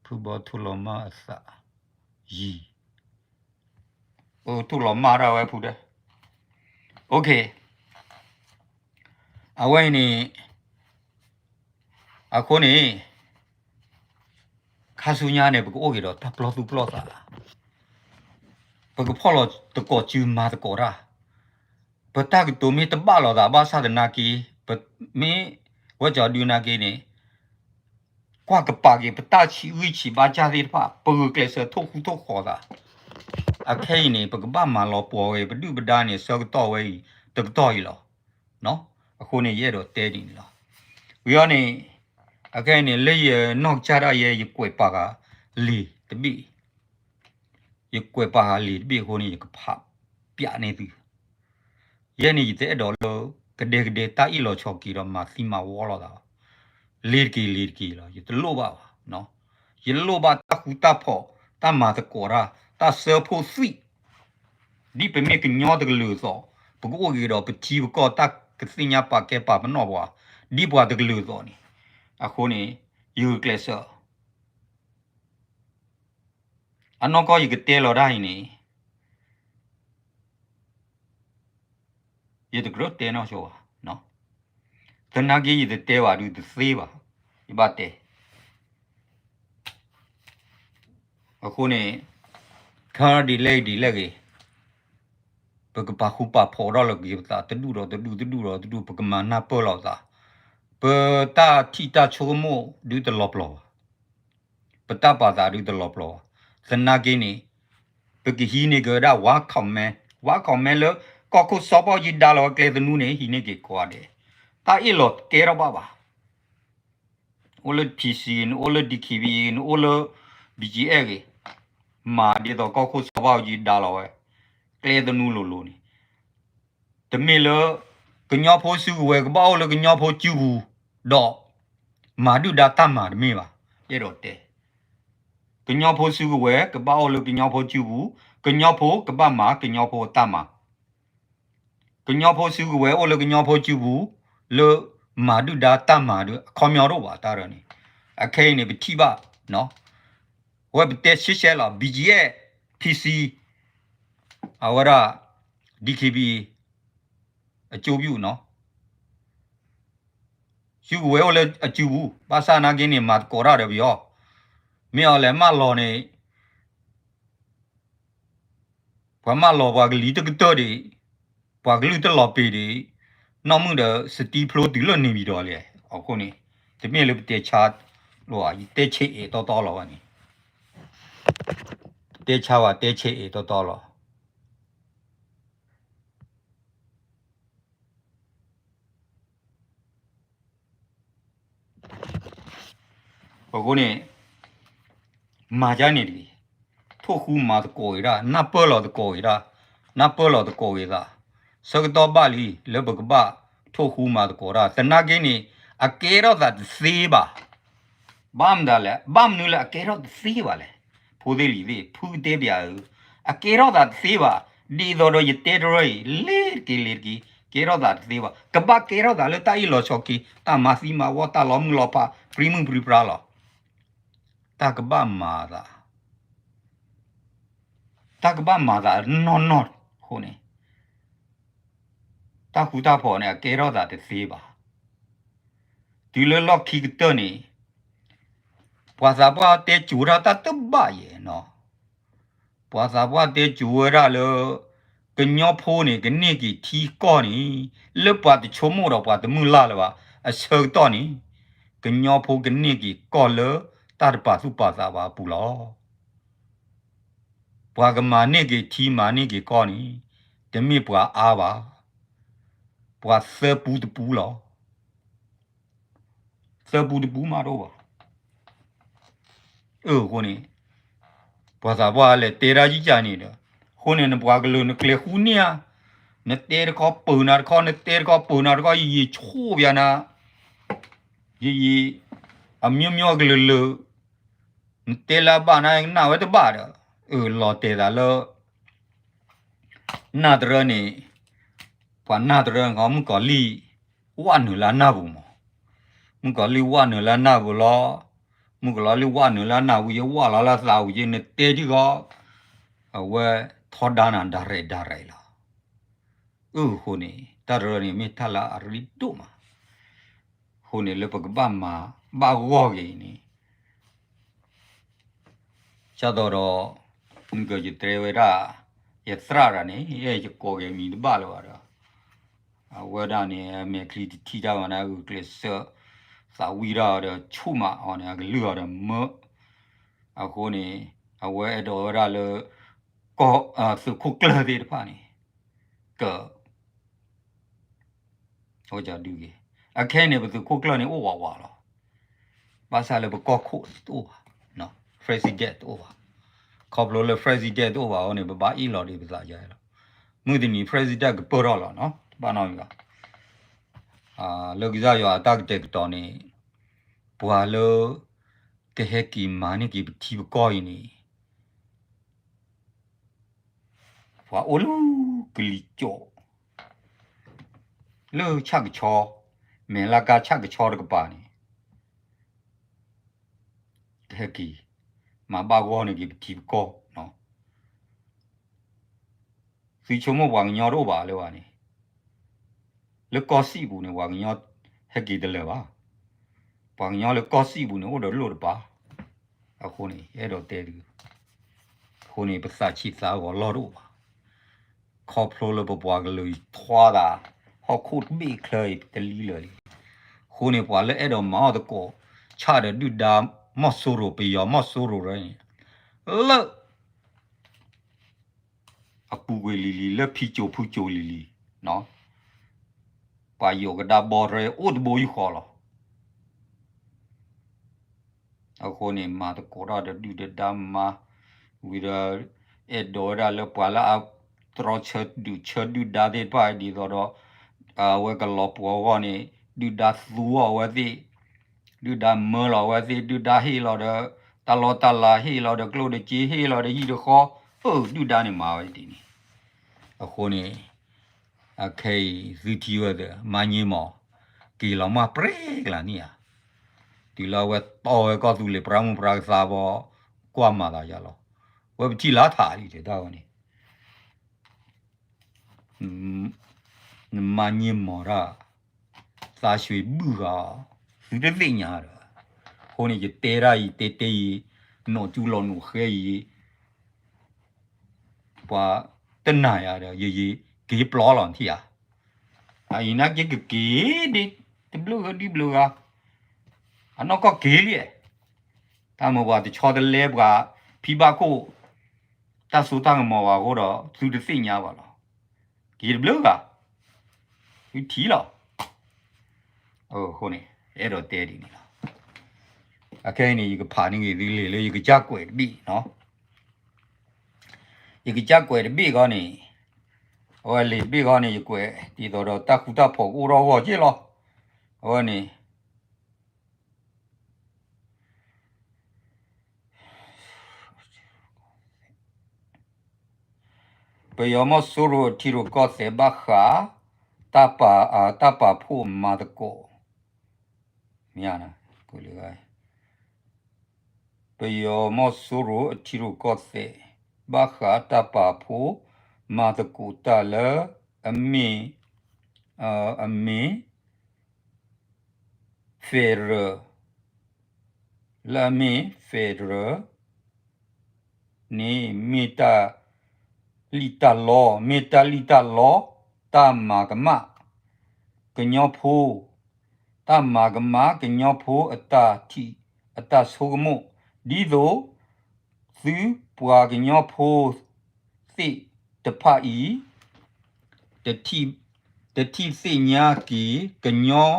ဖုဘီထိၣ်လီၤမၢ်အသးယံၤ, အိၣ်ထိၣ်လီၤမၢ်ဒၣ်ဝဲဖုဒဲး, အဝဲအံၤန့ၣ် အဃိန့ၣ် ခါဆူညါန့ၣ် ပကအိၣ်က့ၤဒီးတၢ်ပျီသူၣ်ပျီသး, ပကဖီၣ်လီၤသကိးစုမၤသကိးတၢ်, ပတၢ်ကတိၤမ့ၢ်တဘၣ်လိာ်သးဘၣ်ဆၣ်သနာ်က့, ပမ့ၢ်ဝဲကၠီဒုနာ်က့န့ၣ် ကွၢ်ကပၤက့ၤ ပတၢ်ဆံးဂံၢ်ဆံးဘါစၢ်သ့ၣ်တဖၣ် ပဂုာ်ကျဲးစၢးထိၣ်ဃူထိၣ်ဃီၤသး, အခဲအံၤန့ၣ် ပကဘၣ်မၤလီၤပှီၤဝဲ ပဒုၣ်ပဒါန့ၣ် ဆၢကတီၢ်ဝဲအံၤ တကတီၢ်အံၤလီၤ. အဃိန့ၣ် ယအဲၣ်ဒိးတဲဒ်န့ၣ်လီၤ. ဝံၤအီၤန့ၣ် အခဲအံၤန့ၣ် လၢယနီၢ်ကစၢ်ဒၣ်ယဲ ယကွဲးပာ်ဃာ်လံာ်တဘ့ၣ်, ယကွဲးပာ်ဃာ်လံာ်တဘ့ၣ်အဃိန့ၣ် ယကဖးပျးန့ၢ်သု ယဲန့ၣ် ယတအဲၣ်ဒိးလၢ ကဒဲကဒဲတၢ်အ့ၣ်လိာ်ဆိးက့ၤဒီးမၤသံမၤဝီလိာ်သး, လ့ၤတက့ၤလ့ၤတက့ၤလီၤ. ယတလိၣ်ဘၣ်ဘၣ်, ယလိၣ်ဘၣ်တၢ်ဃူတၢ်ဖိး, တၢ်မၤသကိးတၢ်, တၢ်စၢဖှိၣ်သွံၣ်, ဒ်ပမ့ၢ်ကညီတကလုာ်အသိး, ပကအိၣ်က့ၤဒီးပထံပကီၢ်တၢ်ကသ့ၣ်ညါပာ်ကဲပာ်ပနီၣ်ပှၤ, ဒ်ပှၤတကလုာ်အသိးန့ၣ်, အဃိန့ၣ် ယဂုာ်ကျဲးစၢး အနီၢ်ကီၢ်ယကတဲလီၤတၢ်အံၤန့ၣ် ယတကြၢးတဲနီၢ်ဆိဘၣ်. သနာ်က့ယတတဲဘၣ်ဒုးတသ့ဘၣ်, ယဘၣ်တဲ. အဃိန့ၣ် ခါဒ်လဲၣ်ဒ်လဲၣ်ဂ့ၤ, ပကပာ်ဃူပာ်ဖိးထီၣ်လီၤက့ၤပသး တဒူၣ်ဒီးတဒူၣ် တဒူၣ်ဒီးတဒူၣ် ပကမၤနၢ်ပၢၢ်လိာ်ပသး, ပတၢ်ထံၣ်တၢ်ဆိကမိၣ်ဒုးတလီၤပျီၤဘၣ်. ပတၢ်ပာ်သးဒုးတလီၤပျီၤဘၣ်. သနာ်က့န့ၣ် ပကဟံးန့ၢ်က့ၤဝဲဒၣ် one comment, one comment လၢ ကီၢ်ခိၣ်စီၤဘၣ်အူကၠံဒါလီၤဝဲကျဲသနူန့ၣ် ဟံးန့ၢ်က့ၤကိးဂၤဒဲး, တၢ်အ့ၣ်လိာ်တကဲထီၣ်ဘၣ်ဘၣ်. အိၣ်လၢ PC ဂ့ၤ, နအိၣ်လၢ DKBA ဂ့ၤ, နအိၣ်လၢ BGF ဂ့ၤ, မၤဒ်သိးကီၢ်ခိၣ်စီၤဘၣ်အူကၠံဒါလီၤဝဲ ကျဲသနူလိၤလိၤန့ၣ်, တမ့ၢ်လၢ ကညီဖိစုကဝဲၤကဘၣ်အိၣ်လၢကညီဖိစုပူၤ, ဒီးမၤဒုၣ်ဒါတၢ်မၤတမ့ၢ်ဘၣ်, ယအဲၣ်ဒိးတဲ. ကညီဖိစုကဝဲၤကဘၣ်အိၣ်လၢကညီဖိစုပူၤ, ကညီဖိကဘၣ်မၤကညီဖိတၢ်မၤ, ကညီဖိစုကဝဲၤအိၣ်လၢကညီဖိစုပူၤ, လၢမၤဒုၣ်ဒါတၢ်မၤဒီး အခီပညီတအိၣ်ဘၣ်တၢ်ရၢန့ၣ်, အခဲအံၤန့ၣ် ပထံၣ်ဘၣ်, အဝဲပတဲရှဲရှဲလီၤ, BGF, PC, အဝဲဒၣ် DKBA အကျိုးပြုနီၤ, စုကဝဲၤအိၣ်လၢအစုပူၤ, ဘၣ်ဆၣ်နာ်က့န့ၣ် မၤသကိးတၢ်ဒီးပယီၤ, မ့ၢ်အီၤလဲၤမၢလီၤန့ၣ် ပှၤမၢလီၤပှၤကလံၤတကတၢၢ်ဒံး, ပှၤကလုၢ်တလီၤပ့ၤဒံး, နီၢ်မုၣ်ဒီးစတံဖျိတုၤလၢန့ၣ်မံၤဒီးလဲၣ်, အဃိန့ၣ် တမ့ၢ်လၢပတဲဆါလီၤ, ယတဲဆဲးအဲၣ်တီတီလီၤဘၣ်န့ၣ်, တဲဆါဝဲတဲဆဲးအဲၣ်တီတီလီၤ. အဃိန့ၣ် မၤကန့ၣ်တဂ့ၤ, ထိၣ်ဃူမၤသကိးဂ့ၤတၢ်, နၢ်ပၢၢ်လီၤသကိးဂ့ၤတၢ်, နၢ်ပၢၢ်လီၤသကိးဂ့ၤသး, ဆၢကတီၢ်ဘၣ်လံ လၢပကဘၣ်ထိၣ်ဃူမၤသကိးတၢ်, သနာ်က့န့ၣ် အကဲထီၣ်သးတသ့ဘၣ်. ဘၣ်မတၤလဲၣ်, ဘၣ်မနုၤလၢအကဲထီၣ်တသ့ဘၣ်လဲၣ်. ဖိသ့ၣ်လံၤသ့ၣ် ဖုတဲပၠးဧၢ, အကဲထီၣ်သးတသ့ဘၣ်. ဒ်သိးဒီးယတဲတရၢအံၤ လဲၤတက့ၤလဲၤတက့ၤ, ကဲထီၣ်သးတသ့ဘၣ်. ကဘၣ်ကဲထီၣ်သးလၢတၢ်အ့ၣ်လိာ်ဆိးက့, တၢ်မၤသံမၤဝီ, တၢ်လီၤမုၢ်လီၤဖး, ပြံမုၢ်ပြံပြါလီၤ. တၢ်ကဘၣ်မၤသး, တၢ်ကဘၣ်မၤသးနီၢ်နီၢ်အဃိန့ၣ် တၢ်ဃူတၢ်ဖိးန့ၣ် အကဲထီၣ်သးတသ့ဘၣ်. တုၤလၢလီၢ်ခံကတၢၢ်န့ၣ် ပှၤသးပှၢ်တဲစိၤဝဲဒၣ်တၢ်တဘၣ်ယဲၢ်နီၤ. ပှၤသးပှၢ်တဲစိၤဝဲဒၣ်လၢ ကညီဖိန့ၣ် ကန့ၢ်က့ၤထံကီၢ်န့ၣ် လၢပှၤတဆိကမိၣ်ဒီးပှၤတမုၢ်လၢ်လၢၤဘၣ်. အဆၢကတီၢ်န့ၣ် ကညီဖိကန့ၢ်က့ၤကီၢ်လၢတၢ်တပာ်သူၣ်ပာ်သးဘၣ်အပူၤလီၤ. ပှၤကမၤန့ၢ်က့ၤထံမၤန့ၢ်က့ၤကီၢ်န့ၣ် တမ့ၢ်ပှၤအါဘၣ်, ပှၤသၢပူတပူလီၤ. သၢပူတပူမးတအိၣ်ဘၣ်. အဃိန့ၣ် ပှၤသးပှၢ်လဲၤတဲတၢ်ယံာ်ယံာ်န့ၣ်ဒီး အဃိန့ၣ် နပှၤကလုာ်နကျဲၤဃူန့ၢ်ဧါ, နတဲတခီပၢၢ်နၤတခီ, နတဲတခီပၢၢ်နၤတခီ, ယယံာ်ဆိၣ်ပၠးနၤ, ယယံာ် အမျိုးမျိုးကလုာ်လုာ်, နတဲလၢအဘၣ်နၤ နနာ်ဝဲတဘၣ်ဒီး အၢၣ်လီၤတဲာ်သးလၢ နၢ်တရၢန့ၣ်, ပှၤနၢ်တရၢန့ၣ် မုၣ်ကီၤလံၢ် ဝးနုာ်လၢအနၢ်ပူၤမး, မုၣ်ကီၤလံၢ်ဝးနုာ်လၢအနၢ်ပူၤလီၤ. မုၣ်ကီၤလံၢ်ဝးနုာ်လၢအနၢ်ပူၤ ယဝးလီၤလၢအသးပူၤ ယနတဲထံဂီၢ်, အဝဲထီဒါနၤ ဒါရဲးဒါရဲးလီၤ. အဃိန့ၣ် တၢ်တရၢန့ၣ် မ့ၢ်တၢ်လၢအရ့ဒိၣ်မး. အဃိန့ၣ် လၢပကဘၣ်မၤဘၣ်ဂီၢ်က့ၤအံၤန့ၣ် ဒ်သိးဒီး မုၢ်ကယတဲဝဲဒၣ် ယသရၣ်တဂၤန့ၣ် ယကိးက့ၤမံၤတဘၣ်လၢၤဘၣ်ဒီး အဝဲဒၣ်န့ၣ် အမဲာ်ချံတထံၣ်တၢ်ဘၣ်န့ၣ် အဂုာ်ကျဲးစၢး သးဝံၣ်တၢ်ဒီး ဆူၣ်မးအီၤန့ၣ် အကလုၢ်အီၤဒီးမၢ အဃိန့ၣ် အဝဲအဲၣ်ဒိးဝဲဒၣ်လၢ ကီၢ် သုးခိၣ်ကျၢၢ်သ့ၣ်တဖၣ်န့ၣ် က အိၣ်ကဒုက့ၤ အခဲအံၤန့ၣ် ပသုးခိၣ်ကျၢၢ်န့ၣ် အိၣ်ဝးဝးလီၤ. ဘၣ်ဆၣ်လၢပကီၢ်ခိၣ်တအိၣ်ဘၣ်, president တအိၣ်ဘၣ်. ခီဖျိလၢ president တအိၣ်ဘၣ်အဃိန့ၣ် ပဘၣ်အ့ၣ်လိာ်ဒံးပသးယါလီၤ. မုၢ်တနံၤ president ကပၢၢ်ထီၣ်လီၤနီၤ, တဘၣ်နီတမံၤဘၣ်. လၢကစၢ်ယွၤအတၢ်ကတဲာ်ကတီၤန့ၣ် ပှၤလၢ ကဟဲက့ၤမၤန့ၢ်က့ၤပထံပကီၢ်အံၤန့ၣ် ပှၤအိၣ်လၢကလံၤစိး လၢဆၣ်ကဆီ, မဲာ်လၢကါဆၣ်ကဆီတကပၤန့ၣ် ကဟဲက့ၤ မၤဘၣ်ဂီၢ်န့ၢ်က့ၤပထံပကီၢ်နီၤ. သုဆိကမိၣ်ပှၤကညီတအိၣ်ဘၣ်လၢၤဘၣ်န့ၣ်, လၢကီၢ်စံၣ်ပူၤန့ၣ် ပှၤကညီဟဲက့ၤတလၢာ်ဘၣ်. ပှၤကညီလၢကီၢ်စံၣ်ပူၤန့ၣ် အိၣ်ဒီးလိၣ်တပၤ. အဃိန့ၣ် ယအဲၣ်ဒိးတဲသု, အဃိန့ၣ် ပသးဆံးသးဂီၤလီၢ်တအိၣ်ဘၣ်. ခီဖျိလၢပပှၤကလုာ်ထွါသး ဟီၣ်ခိၣ်တဘ့ၣ်ချၢအံၤ တလံလၢာ်လံ. အဃိန့ၣ် ပှၤလၢအဲၣ်ဒိးမၤအီၣ်သကိး ဆၣ်ဒီးဒုၣ်ဒါ မီၢ်စိရိၤ ပယီၤမီၢ်စိရိၤရၢန့ၣ် လၢ အပူၤကွံာ်လံၤလံၤ လၢဖံစိၤဖုစိၤလံၤလံၤ, ပှၤယိၤကဒါဘီရၢ အိၣ်တဘိယူၢ်ဃီလီၤ. အဃိန့ၣ် မၤသကိးတၢ်ဒီးဒုၣ်ဒီးဒါမၤ ဝံၤဒီး အဲၣ်ဒိးဝဲဒၣ်လၢပှၤလၢအတြီဆၢဒုၣ်ဆၢဒုၣ်ဒါသ့ၣ်တဖၣ် ဒ်သိးဒီး အဝဲကလီၤပှီၤအဂီၢ်န့ၣ် ဒုၣ်ဒါသူအီၤအဝဲသ့ၣ်, ဒုၣ်ဒါမၢလီၤအဝဲသ့ၣ်, ဒုၣ်ဒါဟ့ၣ်လီၤဒီး တၢ်လီၢ်တၢ်လၤ ဟ့ၣ်လီၤဒီးကျိၣ်ဒီးစ့ ဟ့ၣ်လီၤဒီးဟံၣ်ဒီးဃီ, အၢ ဒုၣ်ဒါန့ၣ်မၤဝဲဒ်န့ၣ်. အဃိန့ၣ် အခဲအံၤသုထံၣ်ဝဲသ့ၣ် မၤညံမီၢ် က့ၤလီၤမၢ်ပြဲကလၤန့ၣ်ဧါ, တုၤလၢအဝဲတီဝဲကီၢ်သူလ့ၤ ပြၢမိၢ်ပြၢကသါဘီ ကွၢ်မၤသးယါလီၤ. ဝဲပထံၣ်လၢထးဒ်တဲတၢ်ဝဲန့ၣ် နမၤညံမီၢ်တၢ် သးဆှံဘုၣ်ဂၤ, သုတသ့ၣ်ညါဒီး, အဃိန့ၣ် ယတဲတၢ်အံၤ တဲတဲအံၤ, နီၢ်ကၠူလီၤနူာ်ဃဲအံၤ, ပှၤတနာ်ယၤဒီး ယယက့ၤပျီလီၤထံၣ်ဧါ. အအံၤနာ်က့ကက့ၤဒ် တဘျုးဂၤဒ်ဘျုးဂၤ, အနီၢ်ကီၢ်က့ၤလံ, တၢ်မ့ၢ်ပှၤတဆီတလဲပှၤဖံဘၣ်ခိၣ် တၢ်စိတၢ်ကမီၤဘၣ်အဃိဒီး သုတသ့ၣ်ညါဘၣ်လီၤ. က့ၤတဘျုးဂၤ, သုထံၣ်လီၤ. အဃိန့ၣ် အဲၣ်ဒိးတဲဒ်န့ၣ်လီၤ. အခဲအံၤန့ၣ် ယကဖးန့ၢ်ဂ့ၤသုလံာ်လၢယကစၢ်ကွဲးတဘ့ၣ်နီၤ. ယကစၢ်ကွဲးတဘ့ၣ်ဃီန့ၣ်, အဝဲလံာ်တဘ့ၣ်ဃီန့ၣ် ယကွဲးဒ်သိးဒီးတၢ်ဃူတၢ်ဖိးကအိၣ်ထီၣ်အဂီၢ်က့ၢ်လီၤ. အဝဲန့ၣ် ပယီၤမီၢ်စိရိၤအထံရူၢ်ကီၢ်သဲးဘၣ်ဃး တၢ်ပာ်ဖှိၣ်မၤသကိး, မ့ၢ်, ပယီၤမီၢ်စိရိၤအထံရူၢ်ကီၢ်သဲး ဘၣ်ဃးတၢ်ပာ်ဖှိၣ်မၤသကိးတၢ်လၢ အမ့ၢ်, အမ့ၢ် federal လၢအမ့ၢ် federal န့ၣ် မ့ၢ်တၢ်လံၣ်တၢ်လီ, မ့ၢ်တၢ်လံၣ်တၢ်လီ, တၢ်မၤကမၣ် ကညီဖိ, တၢ်မၤကမၣ်ကညီဖိအတၢ်ထံၣ်အတၢ်ဆိကမိၣ်, ဒ်သိး သုပှၤကညီဖိသ့ၣ်တဖၣ်အံၤ တထံၣ်သ့ၣ်ညါက့ၤကညီဂ့ၢ်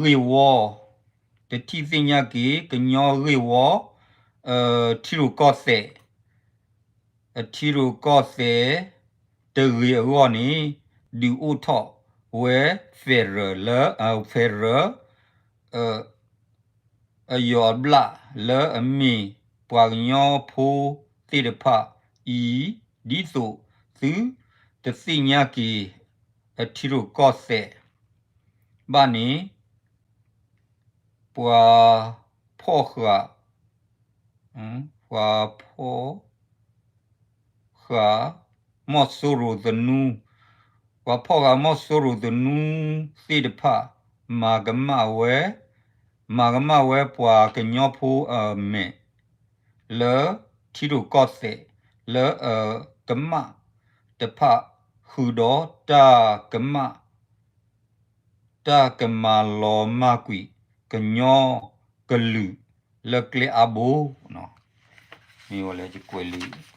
ဝီ, တထံၣ်သ့ၣ်ညါက့ၤကညီဂ့ၢ်ဝီ, ထံရူၢ်ကီၢ်သဲး, အထံရူၢ်ကီၢ်သဲးတဂ့ၤအဂီၢ်န့ၣ် ဒုးအိၣ်ထီၣ်ဝဲ federal လၢ federal အယီၤအဘျၣ်လၢအမ့ၢ်ပှၤကညီဖိသ့ၣ်တဖၣ်အံၤ, ဒ်သိးသုတသ့ၣ်ညါက့ၤ အထံရူၢ်ကီၢ်သဲးဘၣ်န့ၣ် ပှၤဖီၣ်ဃာ်, ပှၤဖီၣ်ဃာ်မီၢ်စိရိၤသနူ, ပှၤဖီၣ်ဃာ်မီၢ်စိရိၤသနူသ့ၣ်တဖၣ် မၤကမၣ်ဝဲ, မၤကမၣ်ဝဲပှၤကညီဖိအမဲာ် လၢထံရူၢ်ကီၢ်သဲး လၢအကမၣ်တဖၣ် ဃုာ်ဒီးတၢ်ကမၣ် တၢ်ကမၤလီၤမၢ်ကွံာ်ကညီကလုာ်လၢကျဲအါဘိ, မ့ၢ်ဝဲလဲၣ် ယကွဲးလံာ်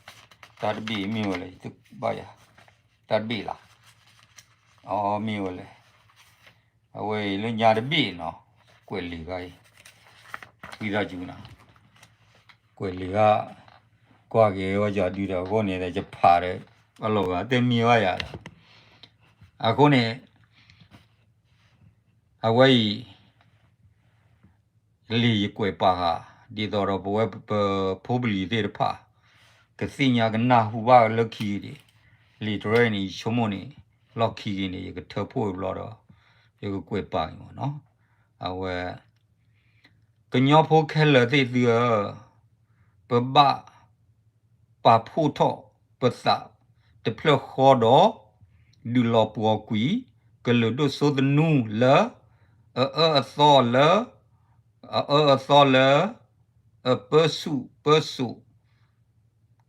တၢ်တဘ့ၣ်မ့ၢ်ဝဲလဲၣ် ယတဘၣ်ယၤ တၢ်တဘ့ၣ်လီၤ, အမ့ၢ်ဝဲလဲၣ်, အဝဲအံၤလၢညါတဘ့ၣ်နီၤ, ကွဲးလံာ်ဂၤအံၤ, ဝံသးစူၤနီၤ, ကွဲးလံာ်ဂၤ, ကွၢ်က့ၤဝဲယၤဒုဒီးအဃိန့ၣ်ဒီး ယဖးဒီး အလီၤဂာ်တမ့ၢ်ဘၣ်ယၤဒီး, အဃိန့ၣ် အဝဲအံၤ လံာ်ယကွဲးပာ်ဃာ် ဒ်သိးဒီးပဝဲပဖိပလံၤသ့ၣ်တဖၣ် ကသ့ၣ်ညါကနၢ်ဟူဘၣ်လၢခံက့ၤန့ၣ်, လံာ်တရဲၣ်န့ၣ် ယဆိကမိၣ်န့ၣ် လီၢ်ခံက့ၤန့ၣ် ယကထၢဖှိၣ်ဘျီဒီး ယကကွဲးပာ်က့ၤမ့ၢ်နီၤ, အဝဲ ကညီဖိခဲလၢာ်သ့ၣ်သုဧၢ, ပဘၣ် ပာ်ဖှိၣ်ထီၣ်ပသးတဖျၢၣ်ဃီဒီး ဒုးလီၤပှီၤကွံာ် ကလုာ်ဒိၣ်စိသနူလၢ အအၢအသီလၢ အအၢအသီလၢ အပၢဆူၣ်ပၢစိး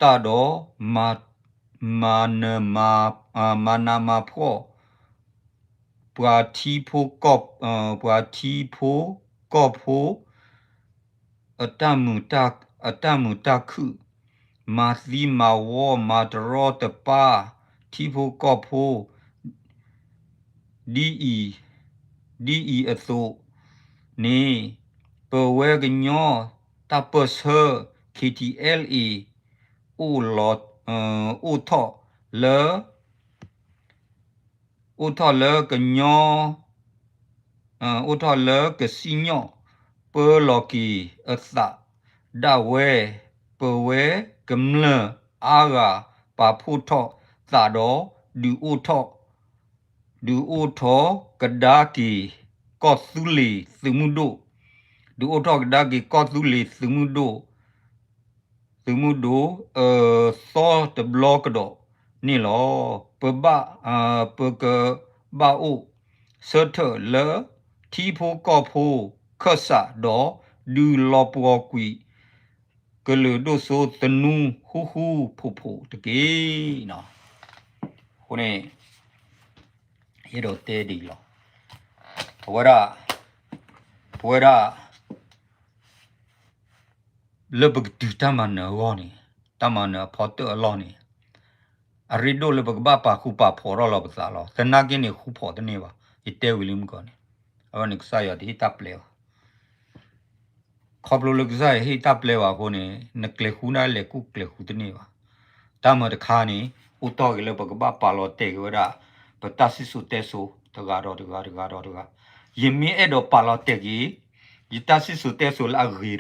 တၢ်ဒီး မၤနၢၤ မၤနးမၤဖှီၣ် ပှၤထံဖိကီၢ် ပှၤထံဖိကီၢ်ဖိ အတၢ်မုာ်တၢ်ခုၣ်, မၤသံမၤဝီ မၤတရီတပါ ထံဖိကီၢ်ဖိ ဒ်အံၤ, ဒ်အံၤအသိးန့ၣ် ပဝဲကညီတၢ်ပၢၢ်ဆၢ K T L A အိၣ်လီၤ, အိၣ်ထီၣ်လၢ အိၣ်ထီၣ်လၢကညီ အိၣ်ထီၣ်လၢကစံၣ်ညီၣ် ပၢလီၤက့ၤအသးဒၣ်ဝဲ ပဝဲကမျၢၢ်အါဂၤ ပာ်ဖှိၣ်ထီၣ်သးဒီး ဒုးအိၣ်ထီၣ် ဒုးအိၣ်ထီၣ်ကဒါက့ၤ ကီၢ်သူလ့ၤသုးမုၢ်ဒိၣ်, ဒုးအိၣ်ထီၣ်ကဒါက့ၤကီၢ်သူလ့ၤသုးမုၢ်ဒိၣ် သုးမုၢ်ဒိၣ် အသီတဘျီကဒီးန့ၣ်လီၤ. ပဘၣ် ပကဘၣ်အိၣ်ဆၢထၢၣ်လၢ ထံဖိကီၢ်ဖိခၢၣ်စးဒီး ဒုးလီၤပှီၢ်ကွံာ် ကလုာ်ဒိၣ်စိသနူဃူဃူဖိးဖိးတက့ၢ်. အဃိန့ၣ် ယအဲၣ်ဒိးတဲဒ်အံၤလီၤ. အဝဲဒၣ် ပဝဲဒၣ် လၢပကတုၤတၢ်မၤနၢၤအဂီၢ်န့ၣ် တၢ်မၤနၢၤအဖီတၢၣ်အလီၢ်န့ၣ် အရ့ဒိၣ်လၢပကဘၣ်ပာ်ဃူပာ်ဖိးထီၣ်လီၤပသးလီၤ. သနာ်က့န့ၣ် ဃူဖိးတန့ၢ်ဘၣ်. ယတဲဝံၤလံမုၢ်ကီၢ်န့ၣ် အဝဲန့ၣ်ကစၢ်ယွၤတဟ့ၣ်တၢ်ပျဲဘၣ်. ခီဖျိလၢကစၢ်ယွၤဟ့ၣ်တၢ်ပျဲဘၣ်အဃိန့ၣ် နကျဲၤဃူဒၣ်လဲာ်ကူၣ်ကျဲၤဃူတန့ၢ်ဘၣ်. တၢ်မၤတခါန့ၣ် အိၣ်တီၢ်က့ၤလၢပကဘၣ်ပာ်လီၤတဲာ်က့ၤဝဲဒၣ် ပတၢ်စံၣ်စိၤတဲစိၤတဂၤဒီးတဂၤတဂၤဒီးတဂၤ. ယမ့ၢ်အဲၣ်ဒိးပာ်လီၤတဲာ်က့ၤ ယတၢ်စံၣ်စိၤတဲစိၤလၢအဂ့ၤဒီး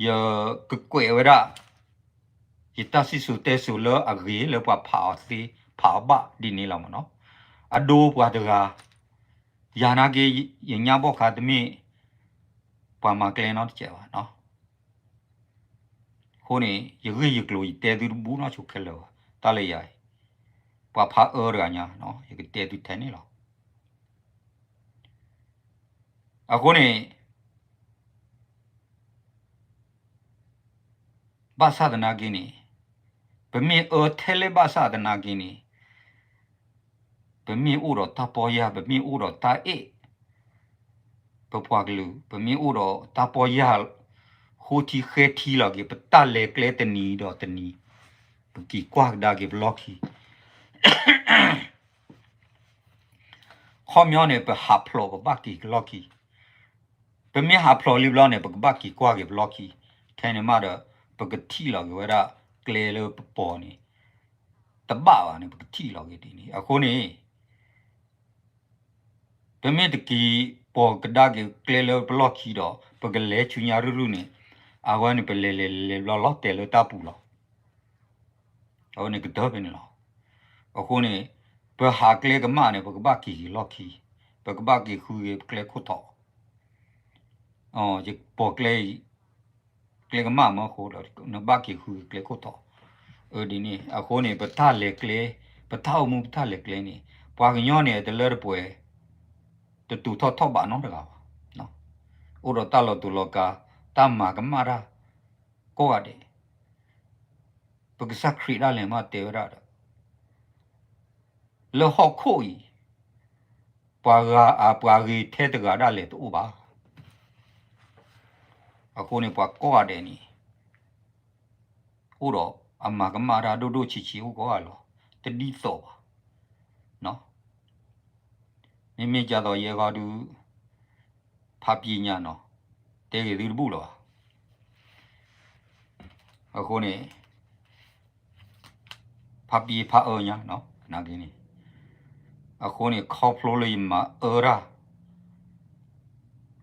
ယကကွဲးဝဲဒၣ် ယတၢ်စံၣ်စိၤတဲစိၤလၢအဂ့ၤလၢပှၤဖးအီၤသ့ ဖးအီၤဘၣ်ဒ်န့ၣ်လီၤမ့ၢ်နီၤ. အဒိပှၤတဂၤ ယၤနာ်က့ ယညါဘီၣ်ခါတမ့ၢ် ပှၤမၤကျဲနီတစဲးဘၣ်နီၤ. အဃိန့ၣ် ယဂ့ၢ်ယကျိၤယတဲသုတဘူၣ်နီၢ်ဆိခဲလၢာ်ဘၣ်. တၢ်လၢယၤအံၤ ပှၤဖးအၢတဂၤညါနီၤ ယကတဲသုထဲန့ၣ်လီၤ. အဃိန့ၣ် ဘၣ်ဆၣ်သနာ်က့န့ၣ် ပမ့ၢ်အၢထဲလဲၣ်ဘၣ်ဆၣ်သနာ်က့န့ၣ် ပမ့ၢ်အိၣ်ဒီးတၢ်ပီၢ်ယၢ် ပမ့ၢ်အိၣ်ဒီးတၢ်အဲၣ် ပပှၤကလုာ် ပမ့ၢ်အိၣ်ဒီးတၢ်ပီၢ်ယၢ် ဃိထံဃဲထံလီၤက့ၤ ပတၢ်လဲၤကျဲတနံၤဒီးတနံၤ ပက့ၤကွၢ်ကဒါက့ၤပလီၢ်ခံ ခီပညီန့ၣ် ပဟးဖျိးပဘၣ်က့ၤကလီၢ်ခံ, ပမ့ၢ်ဟးဖျိးလံဘျီန့ၣ် ပကဘၣ်က့ၤကွၢ်က့ၤပလီၢ်ခံ, ထဲန့ၣ်မးဒီး ပကထံၣ်လီၤက့ၤဝဲဒၣ်ကျဲလၢပပိာ်န့ၣ် တဘၣ်ဘၣ်န့ၣ် ပကထံၣ်လီၤက့ၤဒ်န့ၣ် အဃိန့ၣ် ပမ့ၢ်တက့ၤပိာ်ကဒါက့ၤကျဲလၢပလီၢ်ခံဒီး ပကလဲၤဆူညါရုၢ်ရုၢ်န့ၣ် အဝဲန့ၣ် ပလဲၤလဲၤလဲၤဘျီလီၤတဲာ်လၢတၢ်ပူၤလီၤ. အဝဲန့ၣ်ကတၢၢ်ဖဲန့ၣ်လီၤ. အဃိန့ၣ် ပဟးကျဲကမၣ်န့ၣ် ပကဘၣ်က့ၤက့ၤလီၢ်ခံ, ပကဘၣ်က့ၤဃုက့ၤပကျဲခိၣ်ထိး, ယပိာ်ကျဲအံၤ ကျဲကမၣ်မ့ၢ်အဃိဒီး နဘၣ်က့ၤဃုက့ၤကျဲခိၣ်ထိး, အဒ်န့ၣ် အဃိန့ၣ် ပတၢ်လဲၤကျဲ, ပတၢ်အိၣ်မူပတၢ်လဲၤကျဲန့ၣ် ပှၤကညီန့ၣ် တလၢတပှဲၤ တတူာ်ထီၣ်ထီၣ်ဘးနီတဂၤဘၣ်. အိၣ်ဒီးတၢ်လီၤတူာ်လီၤကာ် တၢ်မၤကမၣ်တၢ် ကိးဂၤဒဲး, ပကစၢ်ခရံာ်ဒၣ်လဲာ်မးတဲဝဲဒၣ်ဒီး လၢဟီၣ်ခိၣ်အံၤ ပှၤဂၤအပှၤဂ့ၤထဲတဂၤဒၣ်လဲာ်တအိၣ်ဘၣ်. အဃိန့ၣ် ပှၤကိးဂၤဒဲးန့ၣ် အိၣ်ဒီးအမၤကမၣ်တၢ်ဒိၣ်ဒိၣ်ဆံးဆံးအိၣ်ကိးဂၤလီၤ, တဒ်သိးဘၣ်. မ့မ့ၢ်ကသိးယဲဂီၤဒုး ဖးပံညါနီၤ, တဲဂ့ၤသုတဘူၣ်လီၤဘၣ်. အဃိန့ၣ် ဖးပံဖးအၢညါနီၤ, နာ်က့န့ၣ်, အဃိန့ၣ် ခီဖျိလၢယမၤအၢတၢ်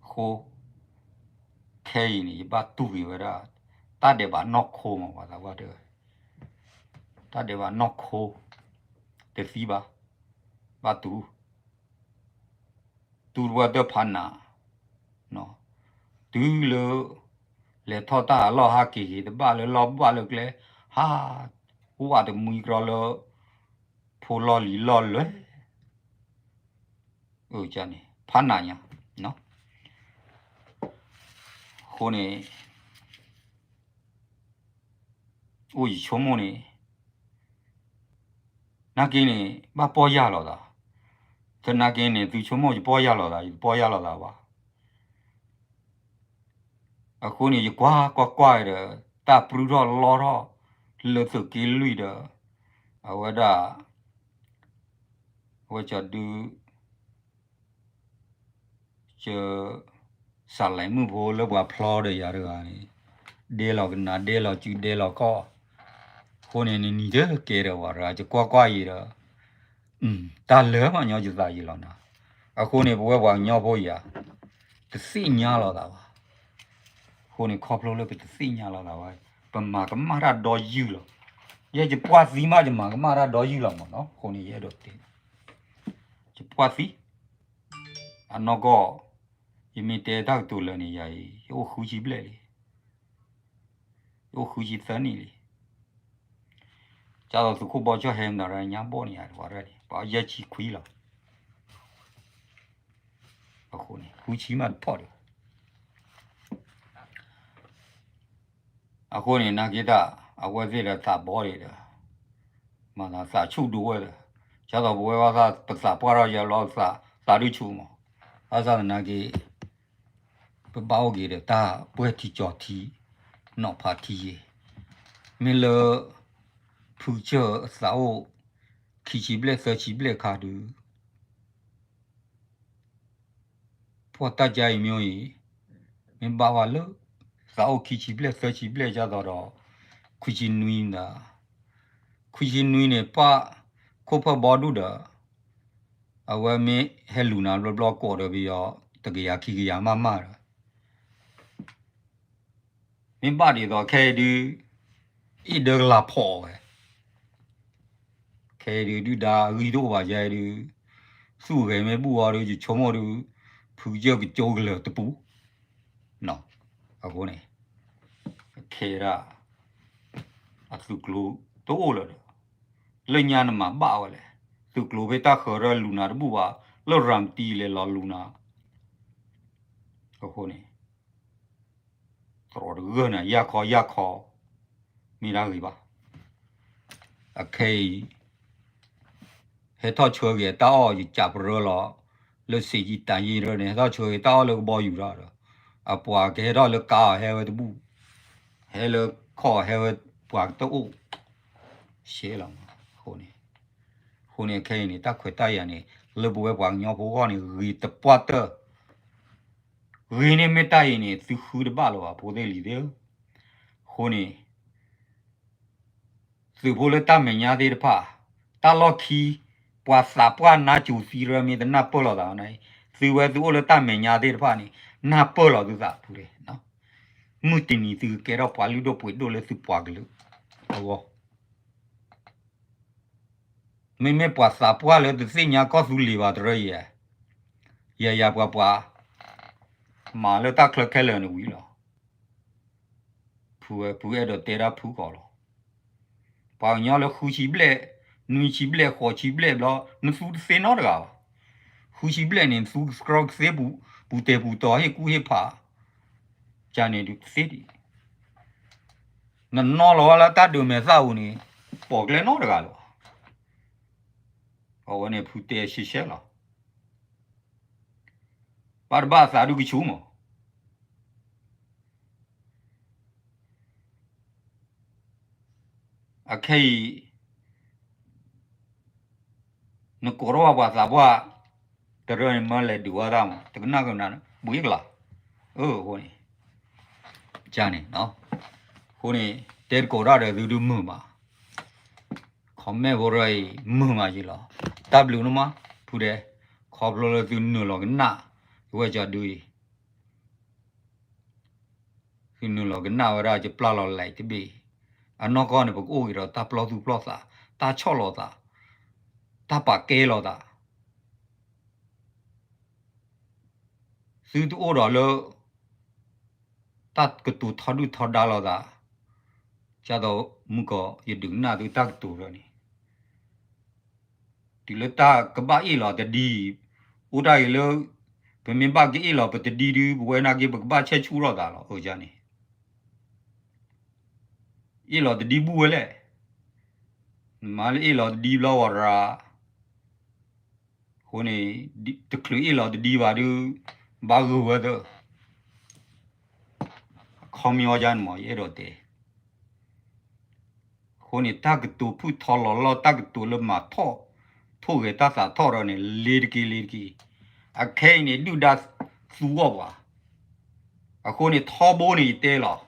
အဃိ ခဲအံၤန့ၣ် ယဘၣ်တူၢ်က့ၤဝဲဒၣ် တၢ်ဒဲးဘးနီၢ်ခိမး ပှၤသးပှၢ်တဲဝဲ, တၢ်ဒဲးဘးနီၢ်ခိ တသံဘၣ်, ဘၣ်တူၢ် တူၢ်တဝၢ်တၢ်ဖးနး, တုၤလၢ လဲၤထီၣ်တၢ်အလီၢ်ဟးက့ၤက့ၤ တဘၣ်လၢလီၢ်ဘၣ်လၢကျဲ, ဟး ဝၣ်တမှံကြီလၢ ဖိလီၢ်လံၤလီၢ်လွဲၢ်, န့ၣ် ဖးနးညါ, အဃိန့ၣ် အိၣ်ယဆိကမိၣ်န့ၣ် နာ်က့န့ၣ် ဘၣ်ပီၢ်ယၢ်လီၤသး, သနာ်က့န့ၣ် သုဆိကမိၣ်ယပီၢ်ယၢ်လီၤသး ယတပီၢ်ယၢ်လီၤသးဘၣ်. အဃိန့ၣ် ယကွၢ်ကွၢ်ကွၢ်ဒီး တၢ်ပြုၢ်ထီၣ်လီထီၣ် လၢသုးက့လွံၢ်ဒီး အဝဲဒၣ် အဝဲကဒု က စးလဲၤမုၣ်ဖိလၢပှၤဖျီဒီးယၤတဂၤန့ၣ် ဒဲလီၤကနၣ် ဒဲလီၤစု ဒဲလီၤကီၢ်, အဃိန့ၣ် နနံၤတကဲဒီးဝဲတဂၤ ယကွၢ်ကွၢ်အံၤဒီး တၢ်လၢပှၤကညီယသးယံာ်လီၤနၤ. အဃိန့ၣ် ပဝဲပှၤကညီဖိအံၤဧါ, တသ့ၣ်ညါလီၤသးဘၣ်. အဃိန့ၣ် ခီဖျိလၢပတသ့ၣ်ညါလီၤသးဘၣ်, ပမၤကမၣ်တၢ်ဒီယုၢ်လီၤ. ယဲယပှၢ်သံမး ယမၤကမၣ်တၢ်ဒီယုၢ်လီၤမးနီၤ. အဃိန့ၣ် ယအဲၣ်ဒိးတဲ ယပှၢ်သံ အနီၢ်ကီၢ် ယမ့ၢ်တဲတၢ်ကတိၤလၢန့ၣ် ယၤအံၤ ယအိၣ်ဃုဆံဘျဲၣ်လံ, ယအိၣ်ဃုဆံသၢနံၣ်လံ. ကၢ်သိးသုးခိၣ်ဘီကၠီၣ်ဟဲမတၤရၢညါဘီၣ်န့ၣ် ယၤတဝၤရၢ်န့ၣ် ပှၤယဲၢ်ဆံခွံလီၤ. အဃိန့ၣ် ဃုဆံမးတဖီၣ်ဒံး အဃိန့ၣ် နာ်က့တၢ် အဝဲသ့ၣ်ဒီးသးဘီဒံးဒီး မၤသးသးဆူၣ်ဒိဝဲဒီး ကၢ်သိးပဝဲဘၣ်သး ပသးပှၢ်ထီၣ်ယဲလီၤ သးဒုးဆူၣ်မး. ဘၣ်ဆၣ်သနာ်က့ ပဘၣ်အိၣ်က့ၤဒီးတၢ်ပှဲၤထံကၠီၤထံ နီၢ်ဖးထံယ့ၤ, မ့ၢ်လၢ ဖုကစၢၢ်အသးအိၣ် ခံဆံဘျဲၣ်သၢဆံဘျဲၣ်ခါဒုး ဖှီၣ်တၢ်ကါအံၤမ့ၢ်အံၤ မ့ၢ်ဘၣ်ဝဲလၢ သးအိၣ်ခံဆံဘျဲၣ်သၢဆံဘျဲၣ်ကၢ်သိးဒီး ခွံဆံနွံနၤ, ခွံဆံနွံန့ၣ် ပၢ်ခိၣ်ဖၢၣ်ဘီဒူၣ်ဒီး အဝဲမ့ၢ်ဟဲလူၤနၤဘျီဘျီကိးဒီးပယီၤ တကယၤခံကယၤမးမးဒီး မ့ၢ်ဘၣ်ဒ်သိးခဲအံၤဒုး အ့ၣ်ဒၢကလၤဖီၣ်ဝဲ, ခဲအံၤဒုး ဒုၣ်ဒါအဂံၢ်တအိၣ်ဘၣ်ယဲဒုး သူၣ်ဂဲၤမ့ၢ်ဘူၣ်အီၤဒုး ယဆိကမိၣ်ဒုး ဖုကစၢၢ်ကကၠိကလၢၤတပူၤ, အဃိန့ၣ် ခဲဒၣ် အသုးကျိၤတအိၣ်လၢၤဒီး လၢညါနမၤဘၣ်ဝဲလဲၣ်, သုးကျိၤဖဲတၢ်ဃၢၤရၢလူၤနၤတဘူၣ်ဘၣ်, လၢရၤမတံလဲၤလီၤလူၤနၤ, အဃိန့ၣ် သရိာ်တဂၢၢ်န့ၣ် ယၢ်ခီယၢ်ခီ မ့ၢ်တၢ်ဂ့ၤဘၣ်. အခဲအံၤ ဟဲထီၣ်ဆှၢက့ၤတၢ်အီၣ် ယကးပရၢလီၤ, လၢစ့ၢ်ကီးတၢ်ယံာ်ရၢန့ၣ် ဟဲထီၣ်ဆှၢက့ၤတၢ်အီၣ်လၢကဘီယူၤထီၣ်ဒီး အပှၤကဟဲထီၣ်လၢကါအီၤဟဲဝဲတဘူၣ်, ဟဲလၢခီၣ်ဟဲဝဲပှၤကတအိၣ် ရှဲလီၤမး, အဃိန့ၣ် အဃိန့ၣ်ခဲအံၤန့ၣ် တၢ်ခွဲးတၢ်ယာ်န့ၣ် လၢပဝဲပှၤကညီဖိဂီၢ်န့ၣ် ဂ့ၤတပှၢ်တၢၢ် ဂ့ၤန့ၢ်မ့ၢ်တၢ်အံၤန့ၣ် သုဃုတဘၣ်လၢၤဘၣ် ဖိသ့ၣ်လံၤသ့ၣ်ဧၢ, အဃိန့ၣ် သုးဖိလၢတၢ်မဲာ်ညါသ့ၣ်တဖၣ် တၢ်လီၢ်ခံ ပှၤသးပှၢ်နါစိၤသံရၢမ့ၢ်တနၢ်ပၢၢ်လိာ်သးန့ၣ် သုဝဲသုအိၣ်လၢတၢ်မဲာ်ညါသ့ၣ်တဖၣ်န့ၣ် နၢ်ပၢၢ်လီၤသုသးဖုလဲၣ်, မုၢ်တနံၤသုကကဲထီၣ်ပှၤလုၢ်ဒိၣ်ပှ့ၤဒိၣ်လၢသုပှၤကလုာ်အဂီၢ် မ့မ့ၢ်ပှၤသးပှၢ်လၢတသ့ၣ်ညါကီၢ်သူလ့ၤဘၣ်တရၢအံၤ, ယၤယၤပှၤပှၤ မၤလၢတၢ်ချၢခဲလၢာ်န့ၣ်ဝံၤလီၤ. ဖုဝဲဖုအဲၣ်ဒိးတဲဒၣ်ဖုကီးလီၤ. ပှၤကညီလၢဃုဆံဘျဲၣ်, နွံဆံဘျဲၣ်, ဃိးဆံဘျဲၣ်ဘျီ နသူတသ့နီတဂၤဘၣ်. ဃုဆံဘျဲၣ်န့ၣ် နသူကကြီကသ့ပူၤ, ပူၤတဲာ်ပူၤတီၤ ဟ့ၣ်ကူဟ့ၣ်ဖး, ကန့ၣ်ဒုးတသ့ဒံး နနီၢ်လီၤဝဲလၢတၢ်ဒုးမဲာ်သၣ်ပူၤန့ၣ် ပိာ်ကျဲနီတဂၤလၢၤဘၣ်. အဝဲန့ၣ်ဖုတဲရှဲရှဲလီၤ. ဘၣ်တဘၣ်အသးဒုကဆူမး. အခဲအံၤ နကိးထီၣ်ဘၣ်ပှၤသးပှၢ် တရၢန့ၣ်မၢလဲၤဒုးဝဲဒၣ်မး တကနၣ်ကနၣ် ဘှံးကလၤ, အၢ အဃိန့ၣ် ကန့ၣ် အဃိန့ၣ် တဲတကိးတၢ်ဒီးသုဒုးမုာ်မး, comment ဖိရၢအံၤ မုာ်မးယံၤလီၤ. တၢ်ဘျုးန့ၣ်မး ဖုဒဲး, ခီဖျိလၢသုနုာ်လီၤကနၣ် ယဝဲကၠီဒုအံၤ သုနုာ်လီၤကနၣ်ဝဲဒၣ်ယပျၢ်လီၤလဲၤတဘ့ၣ်, အနီၢ်ကီၢ်န့ၣ် ပကအိၣ်က့ၤဒီးတၢ်ပျီသူၣ်ပျီသး, တၢ်ဆီၣ်လီၤသး, တၢ်ပာ်ကဲလီၤသး, သုတအိၣ်ဒီးလၢ တၢ်ကတိၤထီဒုၣ်ထီဒါလိာ်သး, ကၢ်သိးမုၢ်ကီး ယဒုးကနၣ်သုတၢ်ကတိၤလၢန့ၣ် တုၤလၢတၢ်ကဘၣ်အ့ၣ်လီၤတဒံ, အိၣ်တၢ်အံၤလၢ ပမ့ၢ်ဘၣ်ကအ့ၣ်လီၤပတဒံဒု ပဝဲနာ်က့ ပကဘၣ်ဆဲးဆူၣ်ထီၣ်သးလီၤ အၢ ကန့ၣ် အ့ၣ်လီၤတဒံဘူၣ်ဝဲလဲၣ်, နမၤလၢအ့ၣ်လီၤတဒံဘျီဝဲရၤ, အဃိန့ၣ် တချုးအ့ၣ်လီၤတဒံဘၣ်ဒု ဘၣ်ဂုာ်ဝဲသၢ အခီပညီယါန့ၣ်မး ယအဲၣ်ဒိးတဲ အဃိန့ၣ် တၢ်ကတိၤဖုၣ်ထီလီၤလီၢ် တၢ်ကတိၤလၢမၤထီၣ် ထိၣ်ဂဲၤတၢ်သးထီၣ်ဒီးန့ၣ် လ့ၤတက့ၤလ့ၤတက့ၤ, အခဲအံၤန့ၣ် ဒုၣ်ဒါသူဂီၢ်ပှၤ, အဃိန့ၣ် ထီဘိန့ၣ်ယတဲလီၤ,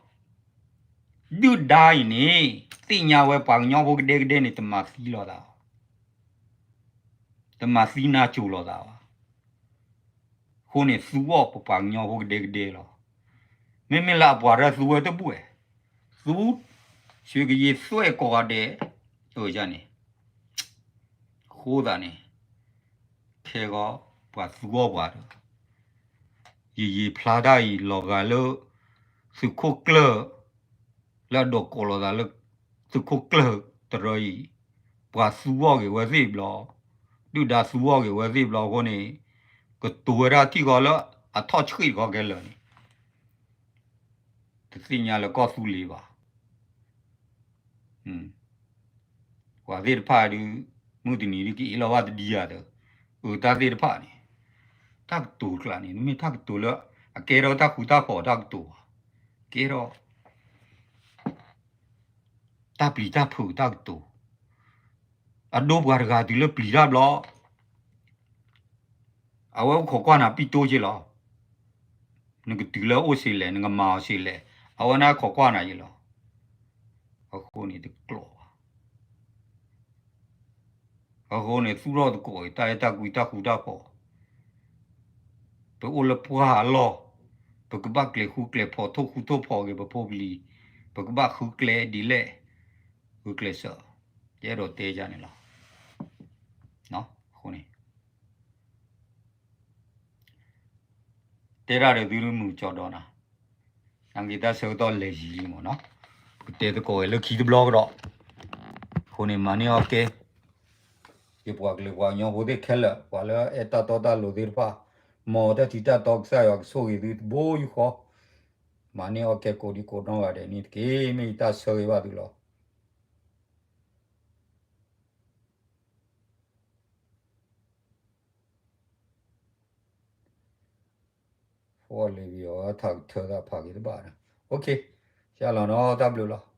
ဒုၣ်ဒါအံၤန့ၣ် သ့ၣ်ညါဝဲပှၤကညီဖိကဒဲကဒဲန့ၣ် တမၤသံလီၤသးဘၣ် တမၤသံနါစိၤလိာ်သးဘၣ်. အဃိန့ၣ် သူအီၣ်ပပှၤကညီဖိကဒဲကဒဲလီၤ. မ့မ့ၢ်လၢအပှၤတၢ်သူဝဲတဘူၣ်ဝဲ, သူ ဆှၢကယ့သွဲၣ်ကိးဂၤဒဲး, န့ၣ် အဃိသတးန့ၣ် ခဲဂီၤပှၤသူအီၣ်ပှၤဒီး ယယံာ်ဖျါတၢ်အံၤ လီၤဂာ်လၢ သုးခိၣ်ကျၢၢ် လၢအဒိးကိးလိာ်သးလၢ သုးခိၣ်ကျၢၢ်တရၢအံၤ, ပှၤသူအီၣ်က့ၤဝဲသ့ၣ်ဘျီ, ဒုၣ်ဒါသူအီၣ်က့ၤဝဲသ့ၣ်ဘျီအဃိန့ၣ်, ကတိၤဝဲဒၣ်ထံၣ်ဃီလၢအထီၣ်ဆှံၣ်တခီကဲလၢာ်န့ၣ် တသ့ၣ်ညါလၢကီၢ်သူလ့ၤဘၣ်. ပှၤသ့ၣ်တဖၣ်ဒုး မုၢ်တနံၤဒုးကအ့ၣ်လိာ်ဘၣ်တဒံယၤဒီး, အတၢ်သ့ၣ်တဖၣ်န့ၣ်, တၢ်ကတိၤကျါန့ၣ် မ့ၢ်တၢ်ကတိၤလၢ အကဲထီၣ်တၢ်ဃူတၢ်ဖိးတၢ်ကတိၤဘၣ်, ကဲထီၣ် တၢ်ပျံၤတၢ်ဖုးတၢ်ကတိၤ, အဒိပှၤတဂၤတုၤလၢပျံၤတၢ်ဘျီ အဝဲအိၣ်ခိးကွၢ်နၤပံတိက့လီၤ. နကတုၤလၢအအိၣ်ဆံးလဲၣ် နကမၤအီၤဆံးလဲၣ် အဝဲန့ၣ်ခိးကွၢ်နၤယ့လီၤ. အဃိန့ၣ်တကျိးဘၣ်. အဃိန့ၣ် သူၣ်ထီၣ်သကိးအံၤ တၢ်အဲၣ်တၢ်ကွံတၢ်ဃူတၢ်ဖိး, ပအိၣ်လၢပှၢ်အလီၢ်, ပကဘၣ်ကျဲၤဃူကျဲၤဖိး ထိၣ်ဃူထိၣ်ဖိးက့ၤပဖိပလံၤ, ပကဘၣ်ဃုကျဲဒ်လဲၣ်, ဃုကျဲစၢး, ယအဲၣ်ဒိးတဲယၤန့ၣ်လီၤ. အဃိန့ၣ် တဲဒၣ်ဒီးသုမုၢ်ကၠီဒီးနၤ, နာ်က့တၢ်ဆၢကတီၢ်လဲၤယံၤလံမ့ၢ်နီၤ, ပတဲသကိးဝဲလၢခံတဘျီကဒီး, အဃိန့ၣ် မၤန့ၢ်အီၣ်ကဲ, ယပှၤကလုာ်ပှၤကညီဖိသ့ၣ်ခဲလၢာ် ပှၤလၢအဲၣ်တၢ်တီတၢ်လိၤသ့ၣ်တဖၣ်, မ်တၢ်ထံးတၢ်တီ ကစၢ်ယွၤကဆိၣ်ဂ့ၤသုတဘိယူၢ်ဃီ, မၤန့ၢ်အီၣ်ကဲကိးဒံကိးနီၢ်ဂၤဒဲးန့ၣ်တက့ၢ်. မ့ၢ်ယတၢ်ဆၢဂ့ၤဘၣ်သုလီၤ. ဖီလ့ၤဝံၤအီၤထးကထၢသးဖးက့ၤတဘၣ်ဒီး, ယလီၤနီၤ တၢ်ဘျုးလီၤ.